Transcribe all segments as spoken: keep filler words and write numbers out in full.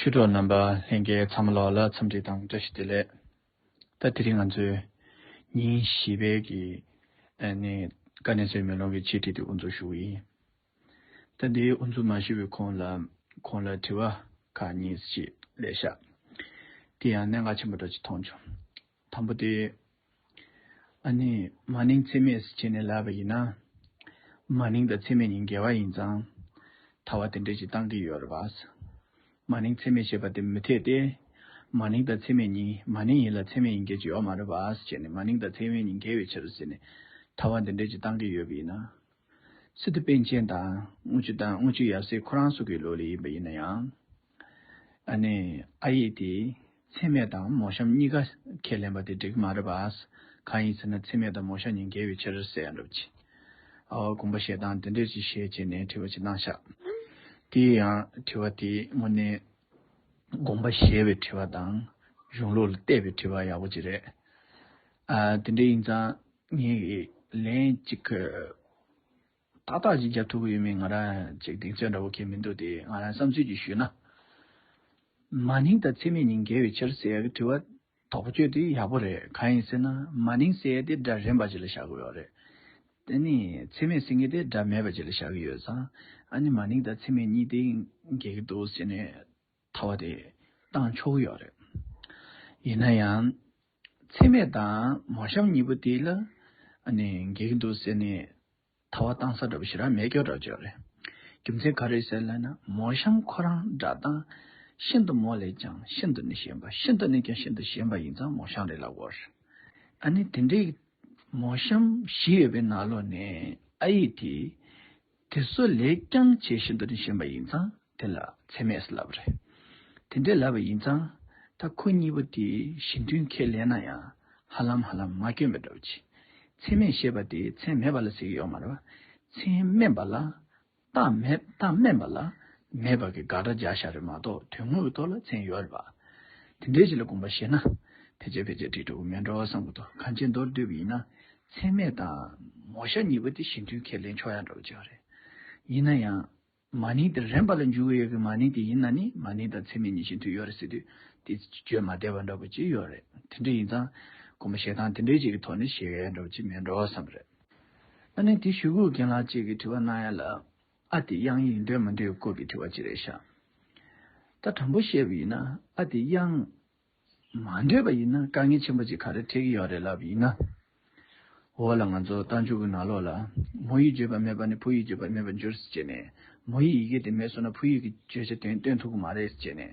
ཆོས་གྲོགས་རྣམ་པ་ལྷན་རྒྱས་ཚང་མ་ལོག་ལ་འཚམས་འདྲི་དང་བཀྲ་ཤིས་བདེ་ལེགས། ད་དེ་རིང་ང་ཚོས་ཉིན་བཞི་པའི་གི་ཨ་ནི་དཀའ་གནད་གསལ་བའི་མེ་ལོང་གི་འཆད་ཁྲིད་དེ་དབུ་འཛུགས་ཞུ་གི་ཡིན། ད་འདིའི་དབུ་འཛུགས་མ་ཞུ་བའི་གོང་ལ་ཁོང་ལ་དྲི་བ་ཁག་གཉིས་ཤིག་སླེབས་ཤག་དེ་ཡང་གནད་འགག་ཆེན་པོ་འདྲ་ཅིག་མཐོང་བྱུང་། དང་པོ་དེ། ཨ་ནི་མ་ནིང་ཚད་མས་ཟེར་བྱས་ནས་ལབ་པ་ཡིན་ན། མ་ནིང་དང་ཚད་མས་གཉིས་འགལ་བ་ཡིན་ཙང་། ཐལ་བ་དེ་འདྲས་ཅིག་བཏང་གི་ཡོད་རེད་པ། མ་ནིང་ཚད་མས་ཞེས་པ་དེ་མི་འཐད་དེ། མ་ནིང་དང་ཚད་མས་གཉིས་མ་ནིང་ཡིན་ལ་ཚད་མས་ཡིན་འགལ་གྱི་ཡོད་མ་རེད་པ་ཟེར་བྱས་ནས་མ་ནིང་དང་ཚད་མས་གཉིས་འགལ་བའི་ཕྱིར་ཟེར་ནས་ཐལ་བ་འདི་འདྲས་ཅིག་བཏང་གི་ཡོད་པ་ཡིན་ན། སི་ཏུ་པཎ་ཆེན་དང་དངུལ་ཆུ་དང་དངུལ་ཆུ་ཡབ་སྲས་ཁོ་རང་ཚོ་གི་ལོ་ལ་ཡིན་པ་ཡིན་ན་ཡང་། ཨ་ནི་ཨ་ཡིག་དེ་ཚད་མས་དང་མོ་གཤམ་གཉིས་ཀ་ཁས་ལེན་པ་དེ་འགྲིག་མ་རེད་པ། གང་ཡིན་ཟེར་ན་ཚད་མས་དང་མོ་གཤམ་གཉིས་འགལ་བའི་ཕྱིར་ཟེར་ཡ་འདྲ་པོ་ཅིག་ཨོ་དགོངས་པ་བཞེས་སྟངས་དེ་འདྲས་ཅིག་བཞེས་བྱས་ནས་དྲི་བ་ཅིག་གནང་ཤག་དེ་ཡང་དྲི་བ་དེ་དངོས་གནས་དགོངས་པ་བཞེས་པའི་དྲི་བ་དང་གཞུང་ལུགས་ལ་བལྟས་པའི་དྲི་བ་ཡག་པོ་ཅིག་རེད། ཨ་དེ་འདྲས་ཡིན་ཙང་ངས་ལན་གཅིག་ཏག་ཏག་ཅིག་རྒྱབ་ཐུབ་ཀྱི་ཡོད་མེད་ང་རང་ཅིག་གདེང་ཚོད་འདྲ་པོ་གང་མི་འདུག་དེ་ང་རང་བསམ་ཚུལ་ཅིག་ཞུས་ན། མ་ནིང་དང་ཚད་མས་གཉིས་འགལ་བའི་ཕྱིར་ཟེར་ཡག་གི་དྲི་བ་དོགས་གཅོད་དེ་ཡག་པོ་རེད། གང་ཡིན་ཟེར་ན་མ་ནིང་ཟེར་ཡག་དེ་སྒྲ་རན་པ་ཅིག་ལ་བཞག་གི་ཡོད་རེད། དེ་ནི་ཚད་མས་ཟེར་མཁན་དེ་སྒྲ་མེད་པ་ཅིག་ལ་བཞག་གི་ཡོད་ཙང་ཨ་ནི་མ་ནིང་དང་ཚད་མས་གཉིས་དེ་འགལ་གྱི་འདུག་ཟེར་ནས་ཐལ་བ་དེ་བཏང་ཆོག་གི་ཡོད་རེད། ཡིན་ན་ཡང་ཚད་མས་དང་མོ་གཤམ་གཉིས་པོ་དེ་ལ་ཨ་ནི་འགལ་གྱི་འདུག་ཟེར་ནས། ཐལ་བ་བཏང་ས་འདྲ་པོ་ཞེ་དྲག་མེད་སྐྱོ་འདྲ་པོ་ཅིག་རེད། རྒྱུ་མཚན་ག་རེ་ཟེར་ལབ་ན་མོ་གཤམ་ཁོ་རང་སྒྲ་གདངས་ཤིན་ཏུ་མོ་ལས་ཀྱང་ཤིན་ཏུ་ནས་གཞན་པ་ཤིན་ཏུ་ནས་ཀྱང་ཤིན་ཏུ་གཞན་པ་ཡིན་ཙང་མོ་གཤམ་རེད་ལབ་དགོས་རེད། ཨ་ནི་དེ་འདྲའི་མོ་གཤམ་བཞི་ཡོད་པའི་ནང་ལོགས་ནས་ཨ་ཡིག་དེ་དེ་ཚོ་ལས་ཀྱང་ཆེས་ཤིན་ཏུ་ནས་གཞན་པ་ཡིན་ཙང་དེ་ལ་ཚད་མས་ལབ་རེད། དེ་འདྲས་ལབ་པ་ཡིན་ཙང་ད་ཁོ་གཉིས་པོ་དེ་གཞི་མཐུན་ཁས་ལེན་ན་ཡང་ཧ་ལམ་ཧ་ལམ་མ་སྐྱོན་པའི་འདྲ་པོ་ཅིག་ཚད་མས་ཞེས་པ་དེ་ཚད་མེད་པ་ལ་ཟེར་གྱི་ཡོད་མ་རེད་པ། ཚད་དམན་པ་ལ་རྟགས་མེད་རྟགས་དམན་པ་ལ་མེད་པ་གི་དགག་སྒྲ་རྒྱག་བཞག་རེད་མ་གཏོགས་དོན་དངོས་ཀྱི་ཐོག་ལ་ཚད་ཡོད་རེད་པ། དེ་འདྲའི་ཅིག་ལ་དགོངས་པ་བཞེས་ན་ཕལ་ཆེར་ཕལ་ཆེར་འགྲིག་འགྲོ་གི་མེད་འགྲོ་བསམ་གྱི་འདུག་གང་ཅི་མདོར་བསྡུས་པ་ཡིན་ན་ཚད་མས་དང་མོ་གཤམ་གཉིས་པོ་དེ་གཞི་མཐུན་ཁས་ལེན་ཆོག་ཡ་འདྲ་པོ་ཅིག་རེད། ཡིན་ན་ཡང་། མ་ནིང་དེ་རན་པ་ལ་འཇུག་གི་ཡོད་ཀྱི་མ་ནིང་དེ་ཡིན་ན་ནི་མ་ནིང་དང་ཚད་མས་གཉིས་གཞི་མཐུན་ཡོད་རེད་ཟེར་དུས་དེ་བརྗོད་མ་བདེ་བ་འདྲ་པོ་ཅིག་ཡོད་རེད། དེ་འདྲ་ཡིན་ཙང་དགོངས་པ་བཞེས་སྟངས་དེ་འདྲའི་ཅིག་གི་ཐོག་ནས་བཞེས་ཡས་འདྲ་པོ་ཅིག་མེད་འགྲོ་བསམ་པ་རེད། ཨ་ནི་དེ་ཞུ་སྒོ་རྒན་ལགས་ཅིག་གིས་དྲི་བ་གནང་ཡ་ལ་ཨ་དེ་དབྱངས་ཡིན་འདོད་མི་འདོད་སྐོར་གྱི་དྲི་བ་ཅིག་རེད་ཤག་ད་དྲང་པོ་བཤད་པ་ཡིན་ན་ཨ་དེ་དབྱངས། མ་འདོད་པ་ཡིན་ན་དཀའ་ངལ་ཆེན་པོ་ཅིག་ག་རེ་འཕྲད་ཀྱི་ཡོད་རེད་ལབ་ཡིན་ན། འོ་ལ་ང་ཚོ་རྟགས་འཇུག་གི་ནང་ལོགས་ལ་མོ་ཡིག་བརྗོད་པ་མེད་པ་ནི་ཕོ་ཡིག་བརྗོད་པ་མེད་པར་འགྱུར་ཟེར་བྱས་ནས་མོ་ཡིག་ཡི་གེ་དེ་མེད་སོང་ན་ཕོ་ཡིག་གི་བརྗོད་བྱ་དོན་སྟོན་ཐུབ་ཀྱི་མ་རེད་ཟེར་བྱས་ནས་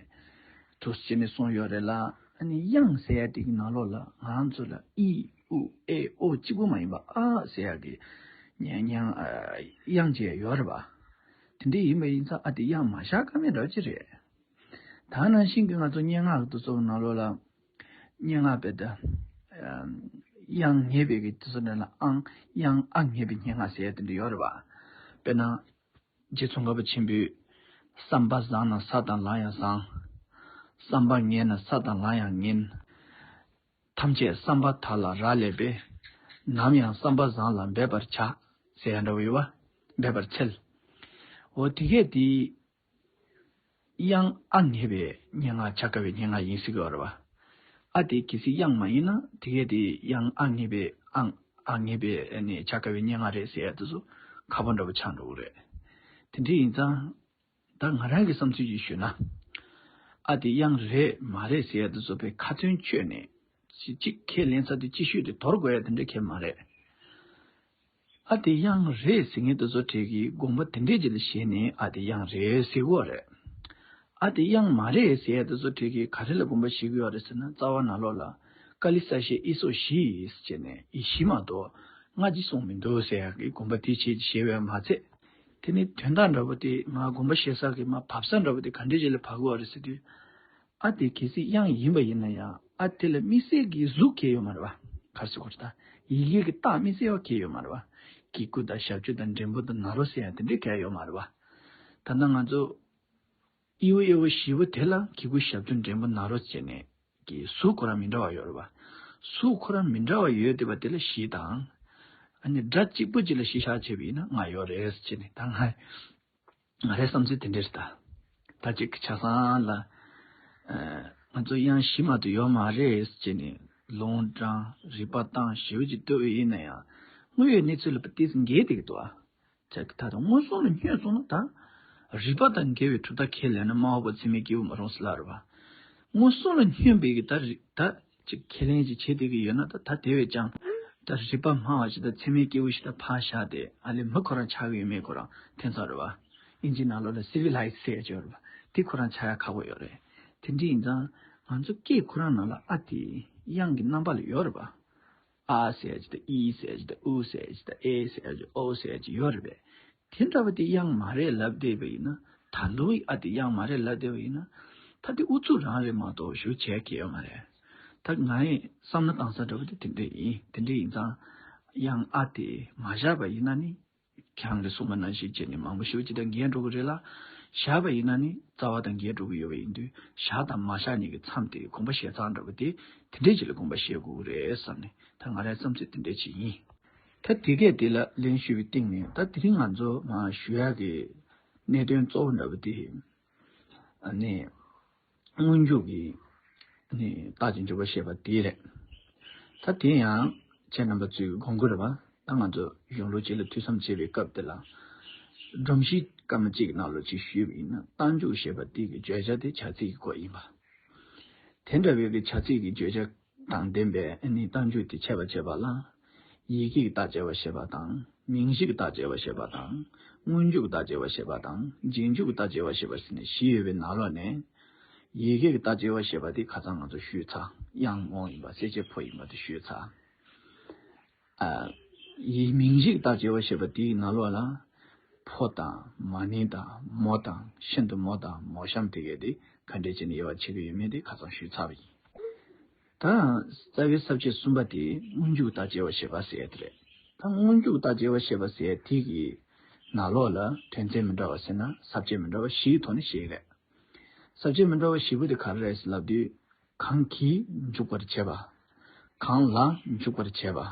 འདུག་ཟེར་བྱས་ནས་གསུངས་ཡོད་རེད་ལ། ཨ་ནི་དབྱངས་ཟེར་ཡ་དེ་གི་ནང་ལོགས་ལ་ང་རང་ཚོ་ལ་ཨི་ཨུ་ཨེ་ཨོ་གཅིག་པུ་མ་ཡིན་པ་ཨ་ཟེར་ཡ་གི་ཉན་ཉན་དབྱངས་བཅས་ཡོད་རེད་པ། དེ་འདྲ་ཡིན་པ་ཡིན་ཙང་ཨ་དེ་དབྱངས་མ་བཞག་ཀ་མེད་འདྲ་ཅིག་རེད། ད་ནང་བཞིན་གྱི་ང་ཚོ་སྙན་ངག་གི་དུས་ཚོད་ནང་ལོགས་ལ། སྙན་ངག་དཔེ་ད། དབྱངས་ངེས་པའི་གི་དུས་ཚོད་ནང་ལ་ཨང་དབྱངས་ཨ་ངེས་པའི་སྙན་ངག་ཟེར་ཡ་དེ་འདྲ་ཡོད་རེད་པ། དཔེར་ན། རྗེ་ཙོང་ཁ་པ་ཆེན་པོས། བསམ་པ་བཟང་ན་ས་དང་ལམ་ཡང་བཟང་། བསམ་པ་ངན་ན་ས་དང་ལམ་ཡང་ངན། ཐམས་ཅད་བསམ་པ་དག་ལ་རག་ལས་པས། ནམ་ཡང་བསམ་པ་བཟང་ལ་འབད་པར་བྱ། ཟེར་ཡ་འདྲ་བོ་ཡོད་པ། འབད་པར་འཚལ། འོ་དེ་གས་དེ། དབྱངས་ཨ་ངེས་པའི་སྙན་ངག་བྱ་དཀའ་བའི་སྙན་ངག་ཡིན་སྲིད་ཀྱི་ཡོད་རེད་པ། ཨ་དེ་གལ་སྲིད་དབྱངས་མ་ཡིན་ན་དེ་གས་དེ་དབྱངས་ཨ་ངེས་པའི་ཨང་ཨ་ངེས་པའི་ཨ་ནི་བྱ་དཀའ་བའི་སྙན་ངག་རེད་ཟེར་ཡ་དེ་ཚོ་ཁག་པོ་འདྲ་པོ་ཆགས་འགྲོ་གི་རེད། དེ་འདྲ་ཡིན་ཙང་ད་ང་རང་གི་བསམ་ཚུལ་ཅིག་ཞུས་ན། ཨ་དེ་དབྱངས་རེད་མ་རེད་ཟེར་ཡ་དེ་ཚོ་དཔེ་ཁ་ཚོན་གཅོད་ནས་གཅིག་ཁས་ལེན་ཚར་དུས་གཅིག་ཤོས་དེ་དོར་དགོས་ཡ་དེ་འདྲ་གང་ཡང་མ་རེད། ཨ་དེ་དབྱངས་རེད་ཟེར་མཁན་དེ་ཚོ་གྲས་ཀྱིས་དགོངས་པ་དེ་འདྲས་ཅིག་ལ་བཞེས་ནས་ཨ་དེ་དབྱངས་རེད་ཟེར་གྱི་ཡོད་རེད། ཨ་དེ་དབྱངས་མ་རེད་ཟེར་ཡ་དེ་ཚོ་གྲས་ཀྱིས་ག་རེ་ལ་དགོངས་པ་བཞེས་ཀྱི་ཡོད་རེད་ཟེར་ན་རྩ་བ་ནང་ལོགས་ལ་ཀཱ་ལི་ས་ཞེས་ཨི་སོགས་བཞི་ཡིས་ཟེར་ནས་ཨི་བཞི་མ་གཏོགས་སྔ་ཕྱི་གསུངས་མི་འདུག་ཟེར་ཡ་གི་དགོངས་པ་དེ་བྱས་ཀྱི་བཞེས་པ་མ་ཚད། དེ་ནི་དོན་དག་འདྲ་པོ་དེ་ང་དགོངས་པ་བཞེས་ས་གི་མ་བབས་ས་འདྲ་པོ་དེ་ག་འདྲས་ཅིག་ལ་བབས་ཀྱི་ཡོད་རེད་ཟེར་དུས། ཨ་དེ་གལ་སྲིད་དབྱངས་ཡིན་པ་ཡིན་ན་ཡང་ཨ་དེ་ལ་དམིགས་བསལ་གྱི་གཟུགས་གང་ཡང་ཡོད་མ་རེད་པ། ག་རེ་ཟེར་དགོས་རེད་ད། ཡི་གེ་གི་རྟགས་དམིགས་བསལ་བ་གང་ཡང་ཡོད་མ་རེད་པ། གི་གུ་དང་ཞབས་ཀྱུ་དང་འགྲེང་བུ་དང་ན་རོ་ཟེར་ཡ་དེ་འདྲའི་གང་ཡང་ཡོད་མ་རེད་པ། ད་ལྟ་ང་ཚོ་ཨི་བོ་ཨེ་བོ་བཞི་བོ་དེ་ལ་གི་གུ་ཞབས་ཀྱུ་འགྲེང་བུ་ན་རོ་བྱས་ནས་ཀྱི་གཟུགས་ཁོ་རང་མི་འདྲ་བ་ཡོད་རེད་པ། གཟུགས་ཁོ་རང་མི་འདྲ་བ་ཡོད་བསྡད་པ་དེ་ལ་བཞི་དང་། ཨ་ནི་སྒྲ་གཅིག་པུ་གཅིག་ལ་བཞི་བཞག་བྱས་པ་ཡིན་ན་ལྔ་ཡོད་རེད་ཟེར་བྱས་ནས་ད་ལྔ། ང་རའི་བསམ་ཚུལ་དེ་འདྲ་རེད་ད། ད་ཅིག་ཆ་ཚང་ལ། ཨ་ང་ཚོ་དབྱངས་བཞི་མ་གཏོགས་ཡོད་མ་རེད་ཟེར་ནས་ལུང་དྲངས་རིག་པ་བཏང་ཞེ་པོ་ཅིག་བཏོན་པ་ཡིན་ན་ཡང་དངོས་ཡོད་གནས་ཚུལ་ལ་ཏོག་ཙམ་འགལ་བསྡད་ཀྱི་འདུག་ཨ། ཅག་གི་ད་དུང་མངོན་སུམ་ལ་སྙོན་སོང་ན་ད། རིག་པ་དང་འགལ་བའི་གྲུབ་མཐའ་ཁས་ལེན་ན་སྨྲ་བ་པོ་ཚད་མའི་སྐྱེས་བུ་མ་རུངས་ཟེར་ལབ་རེད་པ། མངོན་སུམ་ལ་སྙོན་པའི་གི་ད་རིག་ད་ཅིག་ཁས་ལེན་ཅིག་བྱེད་བསྡད་ཀྱི་ཡོད་ན་ད་ད་དེ་བས་ཀྱང་ད་རིག་པ་སྨྲ་བ་ཞིག་ད་ཚད་མའི་སྐྱེས་བུ་ཞིག་ད་ཕར་བཞག་སྟེ་ཨ་ལས་མི་ཁོ་རང་ཆགས་ཀྱི་ཡོད་མེད་ཁོ་རང་ཐེ་ཚོམ་རེད་པ། ཨིན་ཇི་ནང་ལོགས་ལ་སི་ཝི་ལའི་ཛི་ཟེར་ཡ་ཅིག་ཡོད་རེད་པ། དེ་ཁོ་རང་ཆགས་ཡ་ཁག་པོ་ཡོད་རེད། དེ་འདྲ་ཡིན་ཙང་ང་ཚོ་སྐད་ཁོ་རང་ནང་ལ་ཨ་དེ་དབྱངས་ཀྱི་རྣམ་པ་ལ་ཡོད་རེད་པ། ཨ་ཟེར་ཡ་ཅིག་དང་ཨི་ཟེར་ཡ་ཅིག་དང་ཨུ་ཟེར་ཡ་ཅིག་དང་ཨེ་ཟེར་ཡ་ཅིག་ཨོ་ཟེར་ཡ་ཅིག་ཡོད་རེད་པས། དེ་འདྲ་བ་དེ་དབྱངས་མ་རེད་ལབ་བསྡད་པ་ཡིན་ན། ད་དུང་ཨ་དེ་དབྱངས་མ་རེད་ལབ་བསྡད་པ་ཡིན་ན། ད་དེ་ཨུ་ཚུགས་རང་རེད་མ་གཏོགས་ཞུ་བྱེད་ཀྱི་ཡོད་མ་རེད། ད་ང་ཡི་བསམ་བློ་བཏང་ས་འདྲ་བ་དེ་དེ་འདྲ་ཡིན། དེ་འདྲ་ཡིན་ཙང་དབྱངས་ཨ་དེ་མ་བཞག་པ་ཡིན་ན་ནི། ཁྱེད་རང་གིས་གསུངས་པ་ནང་བཞིན་བྱས་ནས་མང་པོ་ཞེ་པོ་ཅིག་དང་འགལ་འགྲོ་གི་རེད་ལ། བཞག་པ་ཡིན་ན་ནི་རྩ་བ་དང་འགལ་འགྲོ་གི་ཡོད་པ་ཡིན་དུས་བཞག་དང་མ་བཞག་གཉིས་ཀྱི་མཚམས་དེ་དགོངས་པ་བཞེས་སྟངས་འདྲ་པོ་དེ་དེ་འདྲས་ཅིག་ལ་དགོངས་པ་བཞེས་དགོས་ཀྱི་རེད་བསམ་ནས་ད་ང་རའི་བསམ་ཚུལ་དེ་འདྲས་ཅིག་ཡིན། ད་དེ་གས་དེ་ལ་ལན་ཞུས་པའི་སྟེང་ནས་ད་དེ་རིང་ང་ཚོ་མར་ཞུ་ཡག་གི་གནད་དོན་གཙོ་བོ་འདྲ་པོ་དེ་ཨ་ནི། སྔོན་འཇུག་གི་ནི་རྟགས་ཀྱི་འཇུག་པ་ཞེས་པ་དེ་རེད། ད་དེ་ཡང་ཁྱེད་རྣམ་པ་ཚོས་དགོངས་ཀྱི་རེད་པ། ད་ང་ཚོ་གཞུང་ལུགས་གཅིག་ལ་ཐོས་བསམ་བྱེད་པའི་སྐབས་དེ་ལ། སྒྲོམ་གཞི་སྐར་མ་གཅིག་གི་ནང་ལོགས་ཅིག་ཞུས་པ་ཡིན་ན་རྟགས་འཇུག་ཞེས་པ་དེ་གི་བརྗོད་བྱ་དེ་བྱ་ཚིག་གི་སྐོར་ཡིན་པ། དེ་འདྲ་བའི་གི་བྱ་ཚིག་གི་བརྗོད་བྱ་དང་ལྡན་པའི་ཨ་ནི་རྟགས་འཇུག་དེ་འཆད་པ་བྱེད་པ་ལ། ཡི་གེ་གི་རྟགས་དཔྱད་པ་ཞེས་པ་དང་། མིང་གཞི་གི་རྟགས་དཔྱད་པ་ཞེས་པ་དང་། སྔོན་འཇུག་གི་རྟགས་དཔྱད་པ་ཞེས་པ་དང་། རྗེས་འཇུག་གི་རྟགས་དཔྱད་པ་ཞེས་པ་ཟེར་ནས་བཞི་ཡོད་པའི་ནང་ལོགས་ནས། ཡི་གེ་གི་རྟགས་དཔྱད་པ་ཞེས་པ་དེ་ཁ་སང་ང་ཚོ་ཞུས་ཚར། དབྱངས་རྨོངས་ཡིན་པ་གསལ་བྱེད་ཕོ་ཡིན་པ་དེ་ཞུས་ཚར། ཨ། ཡི་མིང་གཞི་གི་རྟགས་དཔྱད་པ་ཞེས་པ་དེའི་ནང་ལོགས་ལ། ཕོ་དང་མ་ནིང་དང་མོ་དང་ཤིན་ཏུ་མོ་དང་མོ་གཤམ་དེ་གས་དེ་ག་འདྲས་བྱས་ནས་དབྱེ་བ་ཕྱེ་གི་ཡོད་མེད་དེ་ཁ་སང་ཞུས་ཚར་བ་ཡིན། ད་རྩ་བའི་ས་བཅད་གསུམ་པ་དེ་སྔོན་འཇུག་རྟགས་དཔྱད་པ་ཞེས་པ་ཟེར་ཡ་དེ་རེད། ད་སྔོན་འཇུག་རྟགས་དཔྱད་པ་ཞེས་པ་ཟེར་ཡ་དེ་གི་ནང་ལོགས་ལ་དོན་ཚན་མི་འདྲ་བ་ཟེར་ན་ས་བཅད་མི་འདྲ་བ་བཞིའི་ཐོག་ནས་བཤད་ཀྱི་རེད། ས་བཅད་མི་འདྲ་བ་བཞི་པོ་དེ་ག་རེ་རེད་ཟེར་ལབ་དུས། གང་གིས་འཇུག་པར་བྱེད་པ། གང་ལ་འཇུག་པར་བྱེད་པ།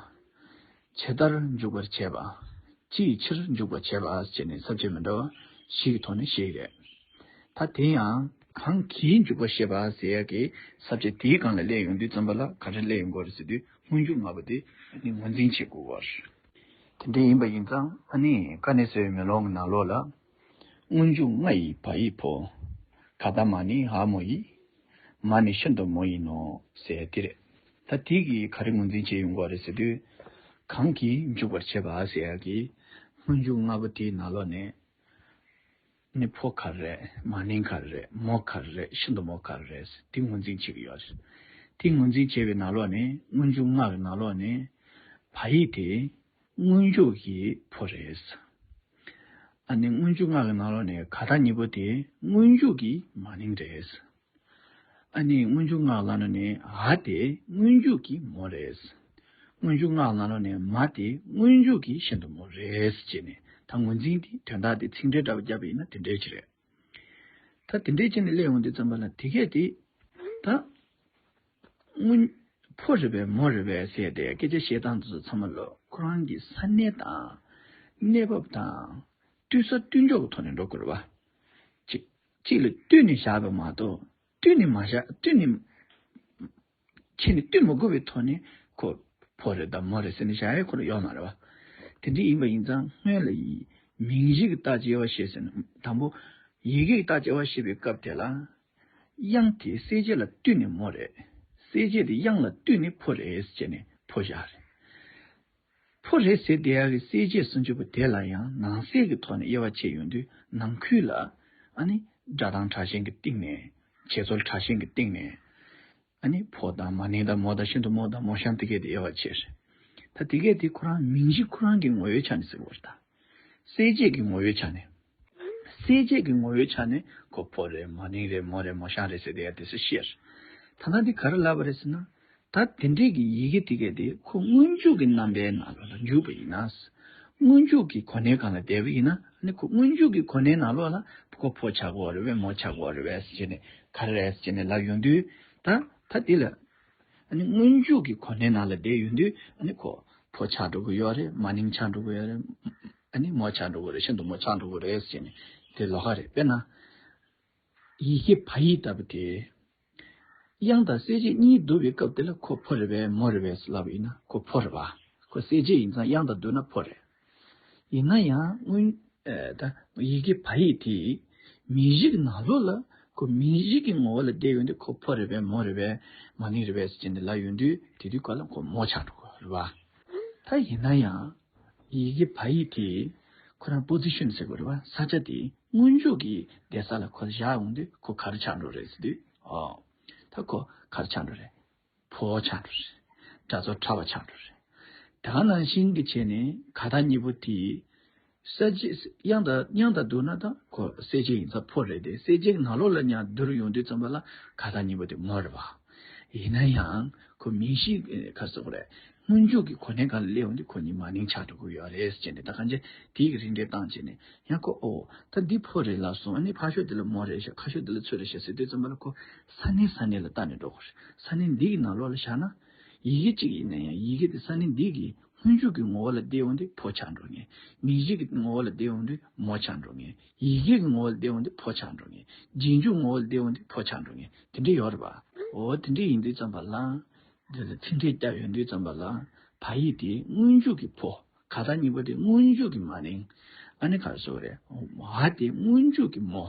ཇི་ལྟར་འཇུག་པར་བྱེད་པ། ཅིའི་ཕྱིར་འཇུག་པར་བྱེད་པ་བྱས་ནས་ས་བཅད་མི་འདྲ་བ་བཞི་གི་ཐོག་ནས་བཤད་ཀྱི་རེད། ད་དེ་ཡང་གང་གིས་འཇུག་པར་བྱེད་པ་ཟེར་ཡག་གི་ས་བཅད་དེའི་སྒང་ལ་སླེབས་ཡོང་དུས་ཙམ་པ་ལ་ག་རེ་སླེབས་ཡོང་གི་རེད་ཟེར་དུས་སྔོན་འཇུག་ལྔ་པོ་དེ་ནི་ངོས་འཛིན་བྱེད་དགོས་པ་རེད། དེ་འདྲ་ཡིན་པ་ཡིན་ཙང་ཨ་ནི་ཀ་ནས་གསལ་བའི་མེ་ལོང་གི་ནང་ལོགས་ལ། སྔོན་འཇུག་ང་ཡི་བ་ཡི་ཕོ། ག་ད་མ་ནི་འ་མོ་ཡི། མ་ནི་ཤིན་ཏུ་མོ་ཡི་ནོ། ཟེར་དེ་རེད། ད་དེ་གིས་ག་རེ་ངོས་འཛིན་བྱས་ཡོང་གི་རེད་ཟེར་དུས། གང་གིས་འཇུག་པར་བྱེད་པ་ཟེར་ཡག་གི་སྔོན་འཇུག་ལྔ་པོ་དེའི་ནང་ལོགས་ནས། ནི་ཕོ་ག་རེ་རེད། མ་ནིང་ག་རེ་རེད། མོ་ག་རེ་རེད། ཤིན་ཏུ་མོ་ག་རེ་རེད། དེ་ངོས་འཛིན་བྱེད་ཀྱི་ཡོད་རེད། དེ་ངོས་འཛིན་བྱས་པའི་ནང་ལོགས་ནས་སྔོན་འཇུག་ལྔ་གི་ནང་ལོགས་ནས་བ་ཡི་དེ། སྔོན་འཇུག་གི་ཕོ་རེད། ཨ་ནི་སྔོན་འཇུག་ལྔ་གི་ནང་ལོགས་ནས་ག་ད་གཉིས་པོ་དེ་སྔོན་འཇུག་གི་མ་ནིང་རེད། ཨ་ནི་སྔོན་འཇུག་ལྔ་ལ་ནི་འ་དེ་སྔོན་འཇུག་གི་མོ་རེད། སྔོན་འཇུག་ལྔ་ལ་ནི་མ་དེ་སྔོན་འཇུག་གི་ཤིན་ཏུ་མོ་རེད་ཅེས་ནས་ད་ངོས་འཛིན་དེ་དོན་དག་དེ་ཚིག་འགྲེལ་འདྲ་བ་བརྒྱབ་པ་ཡིན་ན་དེ་འདྲའི་ཅིག་རེད། ད་དེ་འདྲའི་ཅིག་ནས་སླེབས་ཡོང་དུས་ཙམ་པ་ལ་དེ་གས་དེ་ད། སྔོན། ཕོ་རེད་པས་མོ་རེད་པས་ཟེར་ཏེ་སྐད་ཆ་བཤད་སྟངས་དེ་ཚོ་ཚང་མ་ལོ་ཁོ་རང་གི་ས་གནས་དང་། གནས་བབ་དང་། བསྟུན་ས་བསྟུན་ཕྱོགས་ཀྱི་ཐོག་ནས་འགྲོ་དགོས་རེད་པ། གཅིག་གཅིག་ལ་བསྟུན་ནས་བཞག་པ་མ་གཏོགས་བསྟུན་ནས་མ་བཞག་བསྟུན་ནས་ཁྱེད་ནས་བསྟུན་མ་དགོས་པའི་ཐོག་ནས་ཁོ་ཕོ་རེད་དང་མོ་རེད་ཟེར་ནས་བཞག་ཡ་ཁོ་རང་ཡོད་མ་རེད་པ། དེ་འདྲ་ཡིན་པ་ཡིན་ཙང་སྔོན་ལ་ཡི་མིང་གཞི་གི་རྟགས་དཔྱད་པ་བྱེད་ཟེར་ན་དང་པོ་ཡི་གེ་གི་རྟགས་དཔྱད་པ་བྱེད་པའི་སྐབས་དེ་ལ། དབྱངས་དེ་གསལ་བྱེད་ལ་བསྟུན་ནས་མོ་རེད། གསལ་བྱེད་དེ་དབྱངས་ལ་བསྟུན་ནས་ཕོ་རེད་ཟེར་ནས་ཕོ་བཞག་རེད། ཕོ་རེད་ཟེར་བསྡད་ཡག་གི་གསལ་བྱེད་སུམ་ཅུ་པོ་དེ་ལ་ཡང་ནང་གསེས་ཀྱི་ཐོག་ནས་དབྱེ་བ་ཕྱེ་ཡོང་དུས་ནང་ཁུལ་ལ་ཨ་ནི་སྒྲ་གདངས་དྲག་ཞན་གྱི་སྟེང་ནས་བྱེད་རྩོལ་དྲག་ཞན་གྱི་སྟེང་ནས་ཨ་ནི་ཕོ་དང་མ་ནིང་དང་མོ་དང་ཤིན་ཏུ་མོ་དང་མོ་གཤམ་དེ་གས་དེ་དབྱེ་བ་ཕྱེ་རེད། ད་དེ་གས་དེ་ཁོ་རང་མིང་གཞི་ཁོ་རང་གི་ངོ་བོའི་ཆ་ནས་ཟེར་བ་རེད་ད། གསལ་བྱེད་ཀྱི་ངོ་བོའི་ཆ་ནས། གསལ་བྱེད་ཀྱི་ངོ་བོའི་ཆ་ནས་ཁོ་ཕོ་རེད་མ་ནིང་རེད་མོ་རེད་མོ་གཤམ་རེད་ཟེར་བསྡད་ཡ་དེ་ཚོ་ཤེས། ད་ལྟ་འདི་ག་རེ་ལབ་པ་རེད་ཟེར་ན། ད་དེ་འདྲས་ཀྱི་ཡི་གེ་དེ་གས་དེ་ཁོ་སྔོན་འཇུག་གི་རྣམ་པའི་ནང་ལ་འཇུག་པ་ཡིན་ན། སྔོན་འཇུག་གི་གོ་གནས་སྒང་ལ་བསྡད་པ་ཡིན་ན་ནི་ཁོ་སྔོན་འཇུག་གི་གོ་གནས་ནང་ལོགས་ལ་ཁོ་ཕོ་ཆགས་ཀྱི་ཡོད་རེད་པས་མོ་ཆགས་ཀྱི་ཡོད་རེད་པས་ཟེར་ནས་ག་རེ་རེད་ཟེར་ནས་ལབ་ཡོང་དུས་ད་ད་འདི་ལ། ཨ་ནི་སྔོན་འཇུག་གི་གོ་གནས་ནང་ལ་བསྡད་ཡོང་དུས་ཨ་ནི་ཁོ་ཕོ་ཆགས་འགྲོ་གི་ཡོད་རེད། མ་ནིང་ཆགས་འགྲོ་གི་ཡོད་རེད། ཨ་ནི་མོ་ཆགས་འགྲོ་གི་རེད། ཤིན་ཏུ་མོ་ཆགས་འགྲོ་གི་རེད་ཟེར་ནས་དེ་ལོགས་ཀ་རེད། དཔེར་ན། ཡི་གེ་བ་ཡིག་ལྟ་བུ་དེ། དབྱངས་དང་གསལ་བྱེད་གཉིས་བསྡུ་བའི་སྐབས་དེ་ལ་ཁོ་ཕོ་རེད་པས་མོ་རེད་པས་ལབ་ཡིན་ན་ཁོ་ཕོ་རེད་པ། ཁོ་གསལ་བྱེད་ཡིན་ཙང་དབྱངས་དང་བསྡུ་ན་ཕོ་རེད། ཡིན་ན་ཡང་སྔོན་ཨ་ད་ཡི་གེ་བ་ཡིག་དེ་མིང་གཞི་གི་ནང་ལོགས་ལ་ཁོ་མིང་གཞི་གི་ངོ་བོ་ལ་བསྡད་ཡོང་དུས་ཁོ་ཕོ་རེད་པས་མོ་རེད་པས་མ་ནིང་རེད་པས་ཟེར་ནས་ལབ་ཡོང་དུས་དེ་དུས་སྐབས་ལ་ཁོ་མོ་ཆགས་འགྲོ་གི་རེད་པ། ད་ཡིན་ན་ཡང་ཡི་གེ་བ་ཡིག་དེ་ཁོ་རང་པོ་ཛི་ཤན་ཟེར་དགོས་རེད་པ། ས་ཆ་དེ་སྔོན་འཇུག་གི་བསྡད་ས་ལ་ཁོ་བཞག་ཡོང་དུས་ཁོ་ག་རེ་ཆགས་འགྲོ་རེད་ཟེར་དུས། ཨོ། ད་ཁོ་ག་རེ་ཆགས་འགྲོ་རེད། ཕོ་ཆགས་འགྲོ་རེད། སྒྲ་ཚོ་ཕྲ་བ་ཆགས་འགྲོ་རེད། ད་ག་ནང་བཞིན་གྱི་བྱས་ནས་ག་ད་གཉིས་པོ་དེ་ས་བཅད་དབྱངས་དང་དབྱངས་དང་བསྡུར་ན་ད་ཁོ་གསལ་བྱེད་ཡིན་ཙང་ཕོ་རེད་དེ། གསལ་བྱེད་ཀྱི་ནང་ལོགས་ལ་ཡང་བསྡུར་ཡོང་དུས་ཙམ་པ་ལ་ག་ད་གཉིས་པོ་དེ་མོ་རེད་པ། ཡིན་ན་ཡང་ཁོ་མིང་གཞི་ག་རེ་ཟེར་དགོས་རེད། སྔོན་འཇུག་གི་གོ་གནས་སྒང་ལ་སླེབས་ཡོང་དུས་ཁོ་གཉིས་མ་ནིང་ཆགས་འགྲོ་གི་ཡོད་རེད་ཟེར་ནས། ད་གང་ཅི་དེའི་གི་རིགས་འགྲེ་བཏང་བྱས་ནས་ཡང་ཁོ་ཨོ་ད་འདི་ཕོ་རེད་ལབ་སོང་། ཨ་ནི་ཕར་ཕྱོགས་དེ་ལ་མོ་རེད་ཤག་ཁ་ཕྱོགས་དེ་ལ་ཚུར་རེད་ཤག་ཟེར་དུས་ཙམ་པ་ལ་ཁོ་ས་གནས་ས་གནས་ལ་ལྟ་ནས་འགྲོ་དགོས་རེད། ས་གནས་འདི་གི་ནང་ལོགས་ལ་བཞག་ན་ཡི་གེ་གཅིག་ཡིན་ན་ཡང་ཡི་གེ་དེ་ས་གནས་འདི་གི་སྔོན་འཇུག་གི་ངོ་བོ་ལ་བསྡད་ཡོང་དུས་ཕོ་ཆགས་འགྲོ་ངེས། མིང་གཞི་གི་ངོ་བོ་ལ་བསྡད་ཡོང་དུས་མོ་ཆགས་འགྲོ་ངེས། ཡི་གེ་གི་ངོ་བོ་ལ་བསྡད་ཡོང་དུས་ཕོ་ཆགས་འགྲོ་ངེས། རྗེས་འཇུག་ངོ་བོ་ལ་བསྡད་ཡོང་དུས་ཕོ་ཆགས་འགྲོ་ངེས། དེ་འདྲ་ཡོད་རེད་པ། འོ་དེ་འདྲ་ཡིན་དུས་ཙམ་པ་ལ། འདི་ལ་ཚིག་འགྲེལ་བརྒྱབ་ཡོང་དུས་ཙམ་པ་ལ་བ་ཡིག་དེ་སྔོན་འཇུག་གི་ཕོ། ག་ད་གཉིས་པོ་དེ་སྔོན་འཇུག་གི་མ་ནིང་། ཨ་ནི་ག་རེ་ཟེར་དགོས་རེད། བ་དེ་སྔོན་འཇུག་གི་མོ།